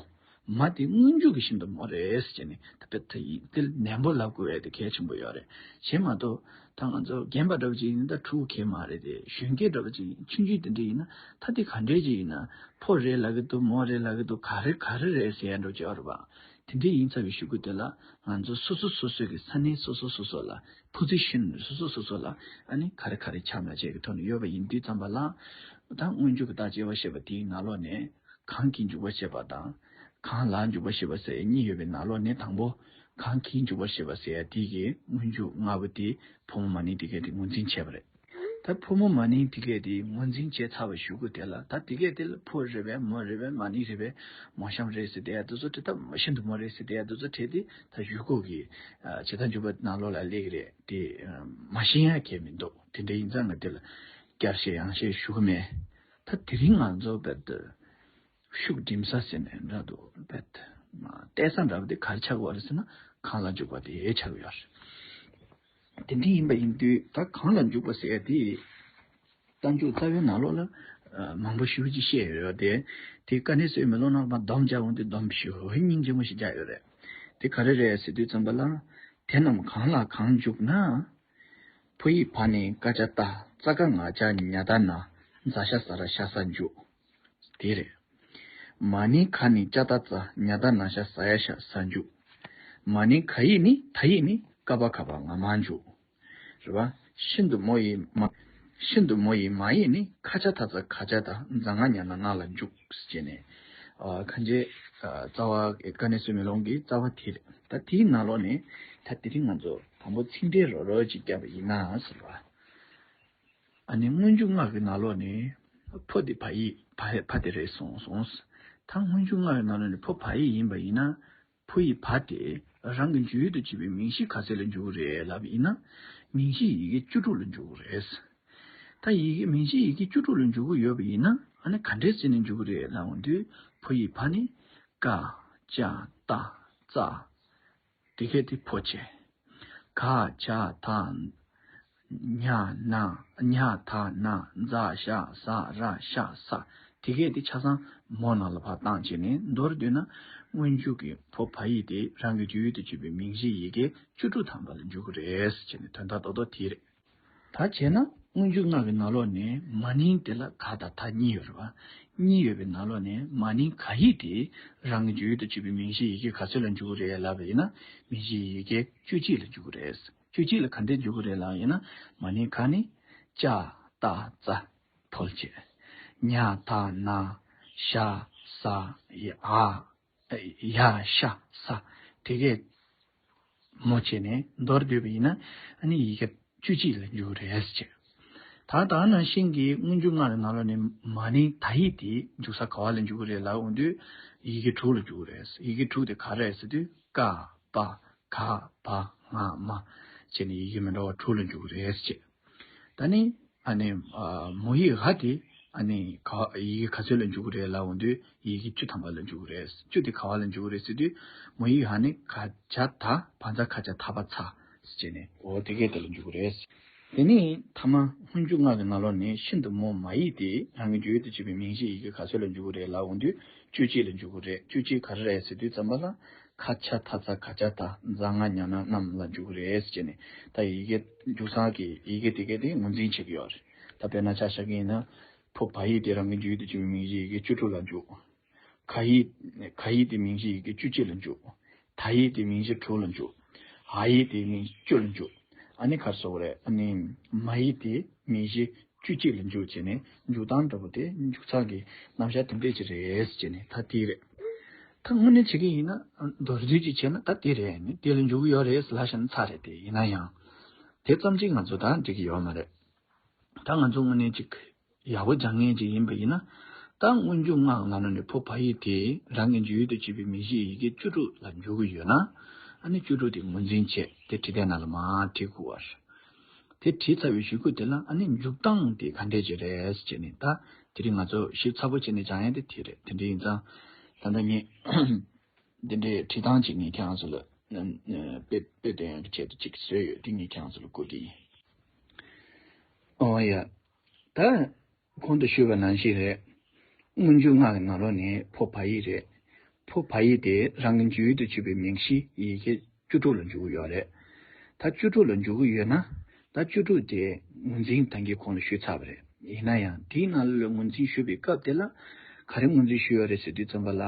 མ་དེ་སྔོན་འཇུག་གི་ཤིན་ཏུ་མོ་རེད་ཟེར་ནས་ད་དཔེ་ད་ཡིག་དེ་ནན་པོ་ལབ་དགོས་ཡ་དེ་གལ་ཆེན་པོ་ཡོད་རེད། བྱས་མ་གཏོགས་ད་ང་ཚོ་རྒན་པ་འདྲ་པོ་ཅིག་ཡིན་ན་ད་ཕྲུ་གུ་གལ་མ་རེད་དེ། གཞོན་སྐྱེས་འདྲ་པོ་ཅིག་ཡིན་ཆུང་ཆུང་དེ་འདྲ་ཡིན་ན་ད་དེ་ག་འདྲས་ཅིག་ཡིན་ན་ཕོ་རེད་ལབ་ཀྱི་འདུག་མོ་རེད་ལབ་ཀྱི་འདུག་ག་རེ་ག་རེ་རེད་ཟེར་ཡ་འདྲ་པོ་ཅིག་ཡོད་རེད་པ། དེ་འདྲ་ཡིན་ཚར་བའི་གཞུག་གུ་དེ་ལ་ང་ཚོ་སོ་སོ་སོ་སོའི་གི་ས་གནས་སོ་སོ་སོ་སོ་ལ། པོ་ཛི་ཤན་སོ་སོ་སོ་སོ་ལ་ཨ་ནི་ག་རེ་ག་རེ་ཆགས་ན་བྱས་ཀྱི་ཐོག་ནས་ཡོད་པ་ཡིན་དུས་ཙམ་པ་ལ། ད་སྔོན་འཇུག་གི་རྟགས་དཔྱད་པ་ཞེས་པ་དེའི་ནང་ལོགས་ནས་གང་གིས་འཇུག་པ་ཞེས་པ་དང་གང་ལ་འཇུག་པ་ཞེས་པ་ཟེར་གཉིས་ཡོད་པའི་ནང་ལོགས་ནས་དང་པོ་གང་གིས་འཇུག་པ་ཞེས་པ་ཟེར་ཡ་དེ་གི་སྔོན་འཇུག་ལྔ་པོ་དེ་ཕོ་མོ་མ་ནིང་དེ་གས་དེ་ངོས་འཛིན་བྱས་པ་རེད། ད་ཕོ་མོ་མ་ནིང་དེ་གས་དེ་ངོས་འཛིན་བྱས་ཚར་བའི་གཞུག་གུ་དེ་ལ་ད་དེ་གས་དེ་ལ་ཕོ་རེད་པས་མོ་རེད་པས་མ་ནིང་རེད་པས་མོ་གཤམ་རེད་ཟེར་བསྡད་ཡ་དེ་ཚོ་བྲིས། ད་ཤིན་ཏུ་མོ་རེད་ཟེར་བསྡད་ཡ་དེ་ཚོ་བྲིས་ཏེ་ད་གཞུག་གུ་གི་ཨ་བྱེད་སྟངས་འཇུག་པ་ནང་ལོགས་ལ་སླེབས་ཀྱི་རེད་དེ། ཨ་མ་ཤེས་ཡ་གང་ཡང་མི་འདུག་དེ་འདྲ་ཡིན་ཙང་ང་དེ་ལ་བསྐྱར་བཤད་ཡང་བཤད་ཞུ་གི་མེད། ད་དེ་རིང་ང་ཚོ་བེད་ཤུགས་སྒྲིམ་ས་ཟེར་ནས་འདྲ་འདུག་བེད་མ་བལྟས་ས་འདྲ་པོ་དེ་ག་རེ་ཆགས་ཀྱི་ཡོད་རེད་ཟེར་ན་གང་ལ་འཇུག་པ་དེ་ཆགས་ཀྱི་ཡོད་རེད། དེ་འདྲ་ཡིན་པ་ཡིན་དུས་ད་གང་ལ་འཇུག་པ་ཟེར་ཡ་དེ་རྟགས་འཇུག་རྩ་བའི་ནང་ལོགས་ལ་ཨ་མང་པོ་ཞེ་པོ་ཅིག་བཤད་ཡོད་རེད་དེ། དེ་དཀའ་གནད་གསོད་མི་ལོ་ནང་མ་སྡོམ་རྒྱག་འོང་དུས་སྡོམ་ཞེ་པོ་སྙིང་རྗེ་མོ་ཞིག་རྒྱག་ཡོད་རེད། དེ་ག་རེ་རེད་ཟེར་དུས་ཙམ་པ་ལ། དེ་རྣམས་གང་ལ་གང་འཇུག་ན། ཕོ་ཡིག་བ་ནི་ཀ་ཅ་ཏ། ཙ་ག་ང་ཅ་ཉ་ད་ན། ཛ་ཤ་ཟ་ར་ཤ་ས་འཇུག་དེ་རེད། མ་ནིང་ག་ནི་ཅ་ཏ་ཙ། ཉ་ད་ན་ཤ་ཟ་ཡ་ཤ་ས་འཇུག་མ་ནིང་ག་ཡིག་ནི་ད་ཡིག་ནི་ཀ་བ་ག་བ་ང་མ་འཇུག་རེད་བ། ཤིན་ཏུ་མོ་ཡི་མ། ཤིན་ཏུ་མོ་ཡི་མ་ཡིག་ནི་ཁ་ཆ་ཐ་ཚ་ག་ཅ་ད། ཛ་ང་ཉ་ན་ང་ལ་འཇུག་ཟེར་ནས། ཨ་གང་ཅི། ཨ་རྩ་བ་དཀའ་གནད་གསོད་མི་ལོ་གི་རྩ་བ་དེ་རེད། ད་དེའི་ནང་ལོགས་ནས་ད་དེ་རིང་ང་ཚོ་དང་པོ་ཚིག་འགྲེལ་རོབ་རོབ་ཅིག་བརྒྱབ་པ་ཡིན་ན་ཟེར་བ། ཨ་ནི་སྔོན་འཇུག་ལྔ་གི་ནང་ལོགས་ནས་ཕོ་དེ་བ་ཡིག་བ་བ་དེ་རེད་སོང་སོང་། ད་སྔོན་འཇུག་ལྔ་གི་ནང་ལོགས་ནས་ཕོ་བ་ཡིག་ཡིན་པ་ཡིན་ན། ཕོ་ཡི་བ་དེ་རང་གི་འཇུག་ཡུལ་དུ་བྱེད་པའི་མིང་གཞི་ག་ཚོད་ལ་འཇུག་གི་རེད་ལབ་པ་ཡིན་ན། མིང་གཞི་ཡི་གེ་བཅུ་དྲུག་ལ་འཇུག་གི་རེད། ད་ཡི་གེ་མིང་གཞི་ཡི་གེ་བཅུ་དྲུག་ལ་འཇུག་གི་ཡོད་པ་ཡིན་ན་ཨ་ནི་ག་འདྲས་བྱས་ནས་འཇུག་གི་རེད་ལབ་འོང་དུས། ཕོ་ཡི་བ་ནི་ཀ་ཅ་ཏ་ཙ། དེ་གས་དེ་ཕོ་བྱས། ག་ཇ་ད། ཉ་ན། ཉ་ད་ན། ཛ་ཤ་ཟ་ར་ཤ་ས། དེ་གས་དེ་ཆ་ཚང་མོ་ནང་ལ་ཕར་བཏང་བྱས་ནས་མདོར་བསྡུས་ན། སྔོན་འཇུག་གི་ཕོ་བ་ཡིག་དེ་རང་གི་འཇུག་ཡུལ་དུ་བྱེད་པའི་མིང་གཞིའི་ཡི་གེ་བཅུ་དྲུག་ཐམ་པ་ལ་འཇུག་གི་རེད་ཟེར་ནས་དོན་དག་རྡོག་རྡོག་དེ་རེད། ད་བྱས་ན་སྔོན་འཇུག་ལྔ་གི་ནང་ལོགས་ནས་མ་ནིང་དེ་ལ་ག་དང་ད་གཉིས་ཡོད་རེད་བ། གཉིས་ཡོད་པའི་ནང་ལོགས་ནས་མ་ནིང་ག་ཡིག་དེ་རང་གི་འཇུག་ཡུལ་དུ་བྱེད་པའི་མིང་གཞིའི་ཡི་གེ་ག་ཚོད་ལ་འཇུག་གི་རེད་ལབ་པ་ཡིན་ན། མིང་གཞིའི་ཡི་གེ་བཅུ་གཅིག་ལ་འཇུག་གི་རེད། བཅུ་གཅིག་ལ་ག་འདྲས་འཇུག་གི་རེད་ལབ་ཡིན་ན། མ་ནིང་ག་ནི་ཅ་ཏ་ཙ་ཕོ་ལ་བྱས། ཉ་ད་ན་ཤ་ཟ་ཡ་ཨ་ཡ་ཤ་ས། དེ་གས་མོ་བྱས་ནས་མདོར་བསྡུས་པ་ཡིན་ན་ཨ་ནི་ཡི་གེ་བཅུ་གཅིག་ལ་འཇུག་གི་རེད་ཟེར། ད་ད་ནང་བཞིན་གྱི་སྔོན་འཇུག་ལྔ་ལ་ནང་ལོགས་ནས་མ་ནིང་ད་ཡིག་དེ་འཇུག་ས་ག་བ་ལ་འཇུག་གི་རེད་ལབ་འོང་དུས། ཡི་གེ་དྲུག་ལ་འཇུག་གི་རེད། ཡི་གེ་དྲུག་དེ་ག་རེ་རེད་ཟེར་དུས་ཀ་པ་ག་བ་ང་མ་བྱས་ནས་ཡི་གེ་མི་འདྲ་བ་དྲུག་ལ་འཇུག་གི་རེད་ཟེར། ད་ནི་ཨ་ནི་ཨ་མོ་ཡིག་ག་དེ་ ཨ་ནི་ག་ཡི་གེ་ག་ཚོད་ལ་འཇུག་གི་རེད་ལབ་འོང་དུས་ཡི་གེ་བཅུ་ཐམ་པ་ལ་འཇུག་གི་རེད། བཅུ་དེ་ག་བ་ལ་འཇུག་གི་རེད་ཟེར་དུས་མོ་ཡིག་ཧ་ནི་ག་ཇ་ད་བ་ཛ་ག་ཇ་ད་བ་ཚ་ཟེར་བྱས་ནས་འོ་དེ་གས་དེ་ལ་འཇུག་གི་རེད། དེ་ནས་ཐ་མ་སྔོན་འཇུག་སྔགས་ཀྱི་ནང་ལོགས་ནས་ཤིན་ཏུ་མོ་མ་ཡིག་དེ་རང་གི་བརྗོད་དུ་བྱས་པའི་མིང་གཞི་ཡི་གེ་ག་ཚོད་ལ་འཇུག་གི་རེད་ལབ་འོང་དུས་བཅུ་གཅིག་ལ་འཇུག་གི་རེད། བཅུ་གཅིག་ག་རེ་རེད་ཟེར་དུས་ཙམ་པ་ལ་ཁ་ཆ་ཐ་ཚ་ག་ཆ་ད་ཛ་ང་ཉ་ན་ནམ་ལ་འཇུག་གི་རེད་ཟེར་བྱས་ནས་ད་ཡི་གེ་འཇུག་སྟངས་ཀྱི་ཡི་གེ་དེ་གས་དེ་ངོས་འཛིན་བྱེད་ཀྱི་ཡོད་རེད། ད་དཔེར་ན་ཆ་བཞག་གི་ཡིན་ན་ཕོ་བ་ཡིག་དེ་རང་གི་བརྗོད་དུ་བྱས་པའི་མིང་གཞི་ཡི་གེ་བཅུ་དྲུག་ལ་འཇུག་ག་ཡིག་ག་ཡིག་དེ་མིང་གཞི་ཡི་གེ་བཅུ་གཅིག་ལ་འཇུག་ད་ཡིག་དེ་མིང་གཞི་དྲུག་ལ་འཇུག་འ་ཡིག་དེ་མིང་གཞི་བཅུ་ལ་འཇུག་ཨ་ནི་ག་རེ་ཟེར་དགོས་རེད། ཨ་ནི་མ་ཡིག་དེ་མིང་གཞི་བཅུ་གཅིག་ལ་འཇུག་བྱས་ནས་འཇུག་སྟངས་འདྲ་པོ་དེ་འཇུག་ཚགས་ཀྱི་རྣམ་གཞག་དེ་འདྲས་ཅིག་རེད་ཟེར་བྱས་ནས་ད་དེ་རེད། ད་དངོས་གནས་བྱེད་ཀྱི་ཡིན་ན་མདོར་བསྡུས་ཅིག་བྱས་ན་ད་དེ་རེད། ཨ་ནི་དེ་ལ་འཇུག་གི་ཡོད་རེད་ལབ་བཞག་ན་ཚར་རེད། དེ་ཡིན་ན་ཡང་དེ་ཙམ་གྱིས་ང་ཚོ་ད་འགྲིག་གི་ཡོད་མ་རེད། ད་ང་ཚོ་དངོས་གནས་ཅིག་ཡག་པོ་སྦྱང་མཁན་ཅིག་ཡིན་པ་ཡིན་ན། ད་སྔོན་འཇུག་སྔགས་ནང་ནས་ཕོ་བ་ཡིག་དེ་རང་གི་བརྗོད་དུ་བྱས་པའི་མིང་གཞི་ཡི་གེ་བཅུ་དྲུག་ལ་འཇུག་གི་ཡོད་ན། ཨ་ནི་བཅུ་དྲུག་དེ་ངོས་འཛིན་བྱས་དེ་བྲིས་དེབ་ནང་ལ་མར་བྲིས་དགོས་པ་རེད། དེ་བྲིས་ཚར་བའི་གཞུག་གུ་དེ་ལ་ཨ་ནི་འཇུག་སྟངས་དེ་ག་འདྲས་ཅིག་རེད་ཟེར་ནས་ད་དེ་རིང་ང་ཚོ་ཞིབ་ཚགས་པོ་བྱས་ནས་སྦྱང་ཡ་དེ་དེ་རེད། དེ་འདྲ་ཡིན་ཙང་ད་ལྟ་ངས་འདི་འདྲའི་བྲིས་སྟངས་ཅིག་ངས་ཁྱེད་རང་ཚོ་ལ་དཔེ་དཔེ་སྟོན་ཡག་གི་ཆེད་དུ་ཅིག་བཟོས་ཡོད། དེ་ངས་ཁྱེད་རང་ཚོ་ལ་བསྐུར་གྱི་ཡིན། ཨོ་ཡ། ད་གོང་དུ་ཞུས་པ་ནང་བཞིན་རེད། སྔོན་འཇུག་སྔགས་ཀྱི་ནང་ལོགས་ནས་ཕོ་བ་ཡིག་རེད། ཕོ་བ་ཡིག་དེ་རང་གི་བརྗོད་དུ་བྱས་པའི་མིང་གཞི་ཡི་གེ་བཅུ་དྲུག་ལ་འཇུག་གི་ཡོད་རེད། ད་བཅུ་དྲུག་ལ་འཇུག་གི་ཡོད་ན། ད་བཅུ་དྲུག་དེ་ངོས་འཛིན་ད་གིན་གོང་ལ་ཞུས་ཚར་བ་རེད། ཡིན་ན་ཡང་དེའི་ནང་ལ་ངོས་འཛིན་ཞུ་བའི་སྐབས་དེ་ལ་ག་རེ་ངོས་འཛིན་ཞུས་ཡོད་རེད་ཟེར་དུས་ཙམ་པ་ལ།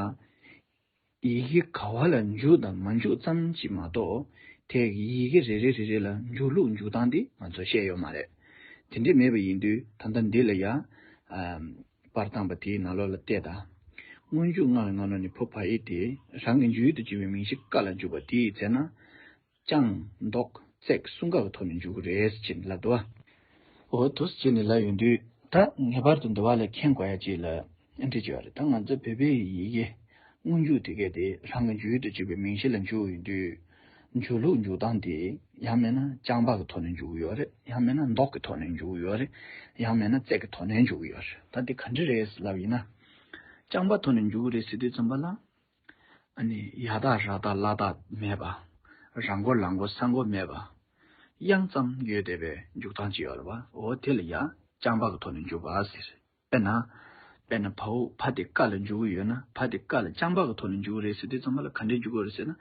ཡི་གེ་ག་བ་ལ་འཇུག་དང་མ་འཇུག་ཙམ་ཞིག་མ་གཏོགས། དེ་ཡི་གེ་རེ་རེ་རེ་རེ་ལ་འཇུག་ལུགས་འཇུག་སྟངས་དེ་ང་ཚོ་བཤད་ཡོད་མ་རེད། དེ་འདྲ་མེད་པ་ཡིན་དུས་ད་ལྟ་འདི་ལ་ཡ། ཨ། པར་བཏང་པ་དེའི་ནང་ལོགས་ལ་བལྟས་དང་། སྔོན་འཇུག་སྔགས་ཀྱི་ནང་ལོགས་ནས་ཕོ་བ་ཡིག་དེ་རང་གི་བརྗོད་དུ་བྱས་པའི་མིང་གཞི་ཀ་ལ་འཇུག་པ་དེའི་ཚེ་ན། ལྕང་མདོག་བརྩེགས་གསུམ་ཀ་གི་ཐོག་ནས་འཇུག་གི་རེད་ཅེས་ལབ་འདུག་བ། འོ་དུས་ཅེས་ནས་ལབ་ཡོང་དུས་ད་ངེས་པར་དུ་འདི་བ་ལ་མཁྱེན་དགོས་ཡ་ཅིག་ལ་འདྲི་བྱས་པ་རེད། ད་ང་ཚོ་བོད་པའི་ཡི་གེ་སྔོན་འཇུག་དེ་གས་དེ་རང་གི་བརྗོད་དུ་བྱས་པའི་མིང་གཞི་ལ་འཇུག་ཡོང་དུས། འཇུག་ལུགས་འཇུག་སྟངས་དེ་ཡང་མིན་ན་ལྕང་པ་གི་ཐོག་ནས་འཇུག་གི་ཡོད་རེད། ཡང་མིན་ན་མདོག་གི་ཐོག་ནས་འཇུག་གི་ཡོད་རེད། ཡང་མིན་ན་བརྩེགས་ཀྱི་ཐོག་ནས་འཇུག་གི་ཡོད་རེད། ད་དེ་ག་འདྲ་རེད་ལབ་ཡིན་ན། ལྕང་པ་ཐོག་ནས་འཇུག་གི་རེད་ཟེར་དུས་ཙམ་པ་ལ། ཨ་ནི་ཡ་བཏགས་ར་བཏགས་ལ་བཏགས་མེད་པ། ར་མགོ་ལ་མགོ་ས་མགོ་མེད་པ། དབྱངས་ཙམ་ཡོད་བསྡད་པའི་འཇུག་སྟངས་ཅིག་ཡོད་རེད་པ། འོ་དེ་ལ་ཡ་ལྕང་པ་གི་ཐོག་ནས་འཇུག་པ་ཟེར། དཔེར་ན། དཔེར་ན་བའོ་ཕ་དེ་ཀ་ལ་འཇུག་གི་ཡོད་ན་ཕ་དེ་ཀ་ལ་ལྕང་པ་གི་ཐོག་ནས་འཇུག་གི་རེད་ཟེར་དུས་ཙམ་པ་ལ་ག་འདྲས་འཇུག་གི་རེད་ཟེར་ན།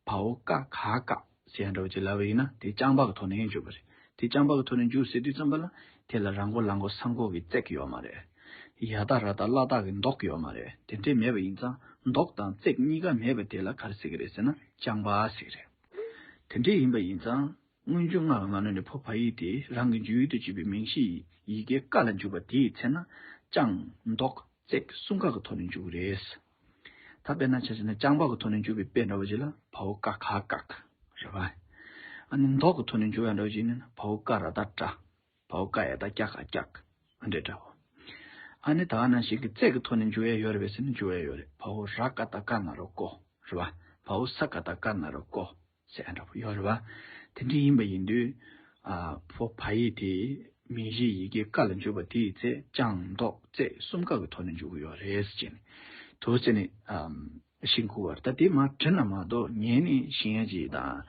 བའོ་ཀ་ག་ཀ་ཟེར་ཡ་འདྲ་བོ་ཅིག་ལབ་པ་ཡིན་ན་དེ་ལྕང་པ་གི་ཐོག་ནས་འཇུག་པ་རེད། དེ་ལྕང་པ་གི་ཐོག་ནས་འཇུག་ཟེར་དུས་ཙམ་པ་ལ་དེ་ལ་ར་མགོ་ལ་མགོ་ས་མགོ་གི་བརྩེགས་ཡོད་མ་རེད། ཡ་བཏགས་ར་བཏགས་ལ་བཏགས་ཀྱི་མདོག་ཡོད་མ་རེད། དེ་འདྲས་མེད་པ་ཡིན་ཙང་མདོག་དང་བརྩེགས་གཉིས་ཀ་མེད་པ་དེ་ལ་ག་རེ་ཟེར་གི་རེད་ཟེར་ན་ལྕང་པ་ཟེར་གི་རེད། དེ་འདྲས་ཡིན་པ་ཡིན་ཙང་། སྔོན་འཇུག་སྔགས་ཀྱི་ནང་ནས་ཕོ་བ་ཡིག་དེ་རང་གི་བརྗོད་དུ་བྱས་པའི་མིང་གཞི་ཡི་གེ་ཀ་ལ་འཇུག་པ་དེའི་ཚེ་ན་ལྕང་མདོག་བརྩེགས་གསུམ་ཀ་གི་ཐོག་ནས་འཇུག་གི་རེད། ད་དཔེར་ན་ཆ་བཞག་ན་ལྕང་པ་གི་ཐོག་ནས་འཇུག་པའི་དཔེ་འདྲ་བོ་ཅིག་ལ་བའོ་ཀ་ག་ཀག་རེད་པ། ཨ་ནི་མདོག་གི་ཐོག་ནས་འཇུག་ཡ་འདྲ་བོ་ཅིག་ཡིན་ན་བའོ་ཀ་ར་བཏགས་ཀྲ། བའོ་ཀ་ཡ་བཏགས་ཀྱ་ག་ཀྱག་ཨ་འདྲས་འདྲ་བོ། ཨ་ནི་ད་ག་ནང་བཞིན་གྱི་བརྩེགས་ཀྱི་ཐོག་ནས་འཇུག་ཡ་ཡོད་རེད་པས་ཟེར་ན་འཇུག་ཡ་ཡོད་རེད། བའོ་ར་ཀ་བཏགས་ཀ་ན་རོ་ཀོ་རེད་པ། བའོ་ས་ཀ་བཏགས་ཀ་ན་རོ་ཀོ། ཟེར་ཡ་འདྲ་པོ་ཡོད་རེད་པ། དེ་འདྲ་ཡིན་པ་ཡིན་དུས། ཨ། ཕོ་བ་ཡིག་དེ་མིང་གཞིའི་ཡི་གེ་ཀ་ལ་འཇུག་པ་དེའི་ཚེ་ལྕང་མདོག་བརྩེགས་གསུམ་ཀ་གི་ཐོག་ནས་འཇུག་གི་ཡོད་རེད་ཟེར་ནས། དུ་ཟེར་ནས། ཨམ། ཤིང་ཁུ་བར་ད་དེ་མར་བྲིས་ན་མ་གཏོགས་ངས་ནི་ཤེས་ཡ་ཅིག་དང་།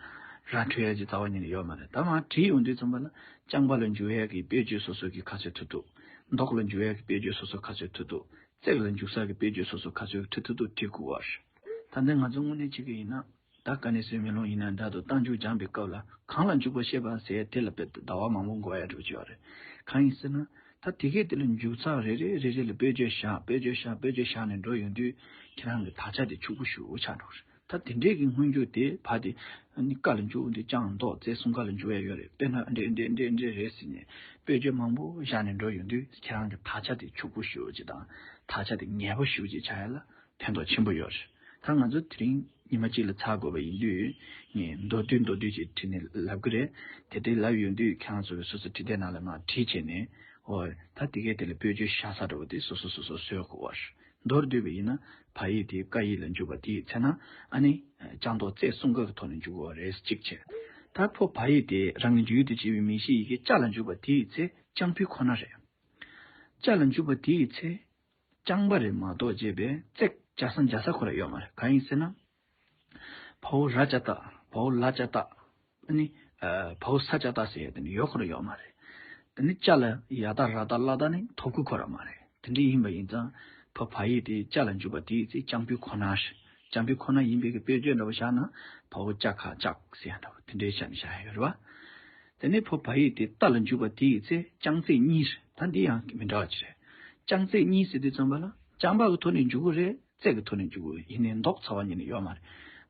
ར་འཕྲོད་ཡ་ཅིག་རྩ་བ་ཉིད་ནས་ཡོད་མ་རེད། ད་མར་བྲིས་ཡོང་དུས་ཙམ་པ་ལ་ལྕང་པ་ལ་འཇུག་ཡ་གི་དཔེ་བརྗོད་སོ་སོ་གི་ག་ཚོད་ཐུབ་ཐུབ། མདོག་ལ་འཇུག་ཡ་གི་དཔེ་བརྗོད་སོ་སོ་ག་ཚོད་ཐུབ་ཐུབ། བརྩེགས་ལ་འཇུག་ས་གི་དཔེ་བརྗོད་སོ་སོ་ག་ཚོད་ཐུབ་ཐུབ་ཐུབ་བྲིས་དགོས་པ་རེད། ད་ལྟ་ང་ཚོ་དངོས་གནས་བྱེད་ཀྱི་ཡིན་ན། ད་ཀ་ནས་སུའི་མེ་ལོང་ཡིན་ན་འདྲ་འདུག་རྟགས་འཇུག་སྦྱངས་པའི་སྐབས་ལ་གང་ལ་འཇུག་པ་ཤེས་པ་ཟེར་དེ་ལ་དཔེ་ཟླ་བ་མང་པོ་འགོར་ཡ་འགྲོ་གི་ཡོད་རེད། གང་ཡིན་ཟེར་ན། ད་དེ་གས་དེ་ལ་འཇུག་ཚར་རེ་རེ་རེ་རེ་ལ་དཔེ་བརྗོད་བཞག་དཔེ་བརྗོད་བཞག་དཔེ་བརྗོད་བཞག་ནས་འགྲོ་ཡོང་དུས་ཁྱེད་རང་གི་དག་ཆ་དེ་ཕྱུག་པོ་ཞེ་པོ་ཆགས་འགྲོ་གི་རེད། ད་དེ་འདྲས་ཀྱི་སྔོན་འཇུག་དེ་ཕ་དེ་ནི་ཀ་ལ་འཇུག་འདི་ལྕང་མདོག་བརྩེགས་གསུམ་ཀ་ལ་འཇུག་ཡ་ཡོད་རེད། དཔེར་ན་འདྲས་འདྲས་འདྲས་འདྲས་རེད་ཟེར་ནས་དཔེ་བརྗོད་མང་པོ་བཞག་ནས་འགྲོ་ཡོང་དུས་ཁྱེད་རང་གི་དག་ཆ་དེ་ཕྱུག་པོ་ཞེ་པོ་ཅིག་དང་དག་ཆ་དེ་ངེས་པོ་ཞེ་པོ་ཅིག་ཆགས་ཡ་ལ། ཕན་ཐོགས་ཆེན་པོ་ཡོད་རེད། ད་ང་ཚོ་དེ་རིང་ཉི་མ་གཅིག་ལ་ཚར་དགོས་པ་ཡིན་དུས་ངས་མདོར་བསྡུས་མདོར་བསྡུས་ཅིག་བྲིས་ནས་ལབ་ཀྱི་རེད། དེ་འདྲའི་ལབ་ཡོང་དུས་ཁྱེད་རང་ཚོ་གི་སོ་སོ་བྲིས་དེབ་ནང་ལ་མར་བྲིས་བྱས་ནས་འོ་ད་དེ་གས་དེ་ལ་དཔེ་བརྗོད་བཞག་ས་འདྲ་བོ་དེ་སོ་སོ་སོ་སོ་བཟོས་དགོས་པ་རེད། མདོར་བསྡུས་པ་ཡིན་ན་བ་ཡིག་དེ་ཀ་ཡིག་ལ་འཇུག་པ་དེའི་ཚེ་ན་ཨ་ནི་ལྕང་མདོག་བརྩེགས་གསུམ་ཀ་གི་ཐོག་ནས་འཇུག་དགོས་པ་རེད་གཅིག་བྱས། ད་ཕོ་བ་ཡིག་དེ་རང་གི་འཇུག་ཡུལ་དུ་བྱས་པའི་མིང་གཞི་ཡི་གེ་ལྕ་ལ་འཇུག་པ་དེའི་ཚེ་ལྕང་ཕུད་ཁོ་ན་རེད། ཅ་ལ་འཇུག་པ་དེའི་ཚེ་རྐྱང་པ་རེད་མ་གཏོགས་བྱས་པའི་བརྩེགས་ཇ་ས་འཇའ་ས་ཁོ་ར་ཡོད་མ་རེད། གང་ཡིན་ཟེར་ན། བའོ་ར་ཅ་བཏགས། བའོ་ལ་ཅ་བཏགས། ཨ་ནི། བའོ་ས་ཅ་བཏགས་ཟེར་ཡ་དེ་ནི་ཡོད་ཁོ་ར་ཡོད་མ་རེད། དེ་ནི་ཅ་ལ་ཡ་བཏགས་ར་བཏགས་ལ་བཏགས་ནི་ཐོབ་ཀྱི་ཁོ་ར་མ་རེད། དེ་འདྲ་ཡིན་པ་ཡིན་ཙང་། བ་བ་ཡིག་དེ་ཅ་ལ་འཇུག་པ་དེའི་ཚེ་རྐྱང་པོའི་ཁོ་ན་རེད། རྐྱང་པོའི་ཁོ་ན་ཡིན་པའི་གི་དཔེ་བརྗོད་འདྲ་བོ་བཞག་ན། བའོ་ཅ་ག་ལྕགས་ཟེར་ཡ་འདྲ་བོ་དེ་འདྲའི་ཆ་ནས་བཞག་ཡ་ཡོད་རེད་བ། དེ་ནས་བ་བ་ཡིག་དེ་ཏ་ལ་འཇུག་པ་དེའི་ཚེ་རྐྱང་ཚེག་གཉིས་རེད། ད་འདི་ཡང་མི་འདྲ་བ་ཅིག་རེད། རྐྱང་ཚེག་གཉིས་ཟེར་དུས་ཙམ་པ་ལ་རྐྱང་པ་གི་ཐོག་ནས་འཇུག་གི་རེད། བརྩེགས་ཀྱི་ཐོག་ནས་འཇུག་གི་ཡིན་ནའི་ལྡོག་རྩ་བ་ཉིད་ནས་ཡོད་མ་རེད།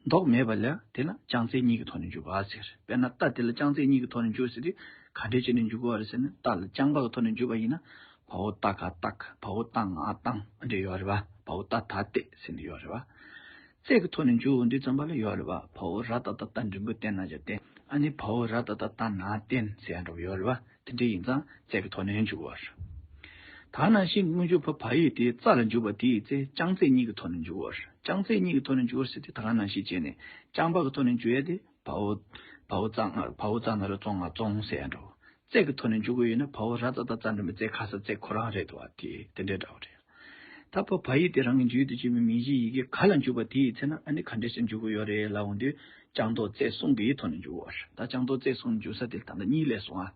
ལྡོག་མེད་པ་ལ་དེ་ལ་རྐྱང་ཚེག་གཉིས་ཀྱི་ཐོག་ནས་འཇུག་པ་ཟེར། དཔེར་ན་ཏ་དེ་ལ་རྐྱང་ཚེག་གཉིས་ཀྱི་ཐོག་ནས་འཇུག་ཟེར་དུས་ག་འདྲས་བྱས་ནས་འཇུག་གི་ཡོད་རེད་ཟེར་ན། ཏ་ལ་རྐྱང་པ་གི་ཐོག་ནས་འཇུག་པ་ཡིན་ན། བའོ་ཏ་ག་བཏགས། བའོ་ཏ་ང་བཏང་། འདྲ་ཡོད་རེད་བ། བའོ་ཏ་ད་བལྟས་ཟེར་ནས་ཡོད་རེད་བ། བརྩེགས་ཀྱི་ཐོག་ནས་འཇུག་འོང་དུས་ཙམ་པ་ལ་ཡོད་རེད་བ། བའོ་ར་ཏ་བཏགས་རྟ་འགྲེང་བུ་བཏེ་ན་ཇ་བརྟེན། ཨ་ནི་བའོ་ར་ཏ་བཏགས་རྟ་ན་བརྟེན་ཟེར་ཡ་འདྲ་བོ་ཡོད་རེད་བ། དེ་འདྲ་ཡིན་ཙང་བརྩེགས་ཀྱི་ཐོག་ནས་འཇུག་གི་ཡོད་རེད། ད་ག་ནང་བཞིན་སྔོན་འཇུག་བ་བ་ཡིག་དེ་ཙ་ལ་འཇུག་པ་དེ་ཡི་ཚེ་རྐྱང་ཚེག་གཉིས་ཀྱི་ཐོག་ནས་འཇུག་གི་ཡོད་རེད། རྐྱང་ཚེག་གཉིས་ཀྱི་ཐོག་ནས་འཇུག་གི་ཡོད་རེད་ཟེར་དུས་ད་ག་ནང་བཞིན་བྱས་ནས་རྐྱང་པ་གི་ཐོག་ནས་འཇུག་ཡ་དེ་བའོ། བའོ་ཙ་ང་། བའོ་ཙ་ན་རོ་ཙོ་ང་བཙོང་ཟེར་ཡ་འདྲ་བོ། བརྩེགས་ཀྱི་ཐོག་ནས་འཇུག་གི་ཡོད་ན་བའོ་ར་ཏ་བཏགས་རྩ་འགྲེང་བུ་རྩེ་ག་ས་བརྩེགས་ཁོ་རང་རེད་འདུག་བ། དེ་དེ་འདྲའི་འདྲ་བོ་རེད། ད་བ་བ་ཡིག་དེ་རང་གི་མཇུག་ཏུ་བརྗོད་པའི་མིང་གཞིའི་ཡི་གེ་ག་ལ་འཇུག་པ་དེ་ཡི་ཚེ་ན་ཨ་ནི་ག་འདྲ་ཞིག་འཇུག་གི་ཡོད་རེད་ལབ་འོང་དུས། རྐྱང་ལྡོག་བརྩེགས་གསུམ་གྱི་ཐོག་ནས་འཇུག་གི་ཡོད་རེད། ད་རྐྱང་ལྡོག་བརྩེགས་གསུམ་འཇུག་ས་དེ་ད་ལྟ་གཉིས་སླེབས་སོང་ཨ།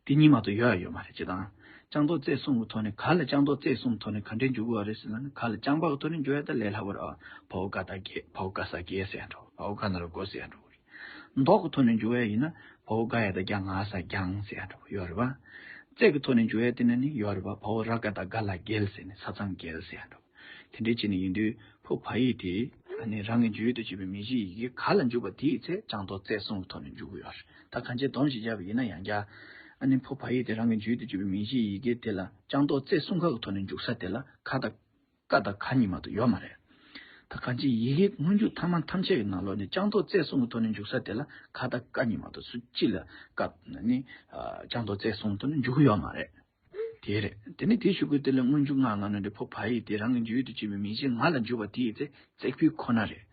དེ་གཉིས་མ་གཏོགས་ཡོད་ཡ་ཡོད་མ་རེད། སྤྱིར་བཏང་། རྐྱང་ལྡོག་བརྩེགས་གསུམ་གྱི་ཐོག་ནས་ག་ལ་རྐྱང་ལྡོག་བརྩེགས་གསུམ་ཐོག་ནས་ག་འདྲས་འཇུག་གི་ཡོད་རེད་ཟེར་ན། ག་ལ་རྐྱང་པ་གི་ཐོག་ནས་འཇུག་ཡ་ད་ལས་སླ་པོ་རེད་ཨ། བའོ་ག་ད་གེ། བའོ་ག་ས་གེ་ཟེར་ཡ་འདྲ་བོ། བའོ་ག་ན་རོ་གོ་ཟེར་ཡ་འདྲ་བོ་རེད། ལྡོག་གི་ཐོག་ནས་འཇུག་ཡ་ཡིན་ན། བའོ་ག་ཡ་ད་གྱ་ང་ས་གྱང་ཟེར་ཡ་འདྲ་བོ་ཡོད་རེད་བ། བརྩེགས་ཀྱི་ཐོག་ནས་འཇུག་ཡ་དེ་ན་ནི་ཡོད་རེད་བ། བའོ་ར་ག་ད་ག་ལ་གེལ་ཟེར་ནས་ས་གཙང་གེལ་ཟེར་ཡ་འདྲ་བོ། དེ་འདྲའི་བྱས་ནས་ཡིན་དུས་བ་བ་ཡིག་དེ་ཨ་ནི་རང་གི་མཇུག་ཏུ་བརྗོད་པའི་མིང་གཞིའི་ཡི་གེ་ག་ལ་འཇུག་པ་དེའི་ཚེ་རྐྱང་ལྡོག་བརྩེགས་གསུམ་གྱི་ཐོག་ནས་འཇུག་གི་ཡོད་རེད། ད་གང་ཅིའི་སྡོམ་ཞིག་བརྒྱབ་པ་ཡིན་ན་ཡང་བསྐྱར། ཨ་ནི་བ་བ་ཡིག་དེ་རང་གི་མཇུག་ཏུ་བརྗོད་པའི་མིང་གཞིའི་ཡི་གེ་དེ་ལ་རྐྱང་ལྡོག་བརྩེགས་གསུམ་ཀ་གི་ཐོག་ནས་འཇུག་ས་དེ་ལ་ག་དང་། ཀ་དང་ག་གཉིས་མ་གཏོགས་ཡོད་མ་རེད། ད་གང་ཅིའི་ཡི་གེ་སྔོན་འཇུག་ཐ་མ་ཐམས་ཅད་ཀྱི་ནང་ལོགས་ནས་རྐྱང་ལྡོག་བརྩེགས་གསུམ་གྱི་ཐོག་ནས་འཇུག་ས་དེ་ལ་ག་དང་ག་གཉིས་མ་གཏོགས་སུ་གཅིག་ལ་ཀ་ནི་རྐྱང་ལྡོག་བརྩེགས་གསུམ་གྱི་ཐོག་ནས་འཇུག་གི་ཡོད་མ་རེད། དེ་རེད། དེ་ནི་དེའི་གཞུག་གུ་དེ་ལ་སྔོན་འཇུག་སྔགས་ལྔ་ནང་ནས་བ་བ་ཡིག་དེ་རང་གི་མཇུག་ཏུ་བརྗོད་པའི་མིང་གཞི་ང་ལ་འཇུག་པ་དེའི་ཚེ་བརྩེགས་པའི་ཁོ་ན་རེད།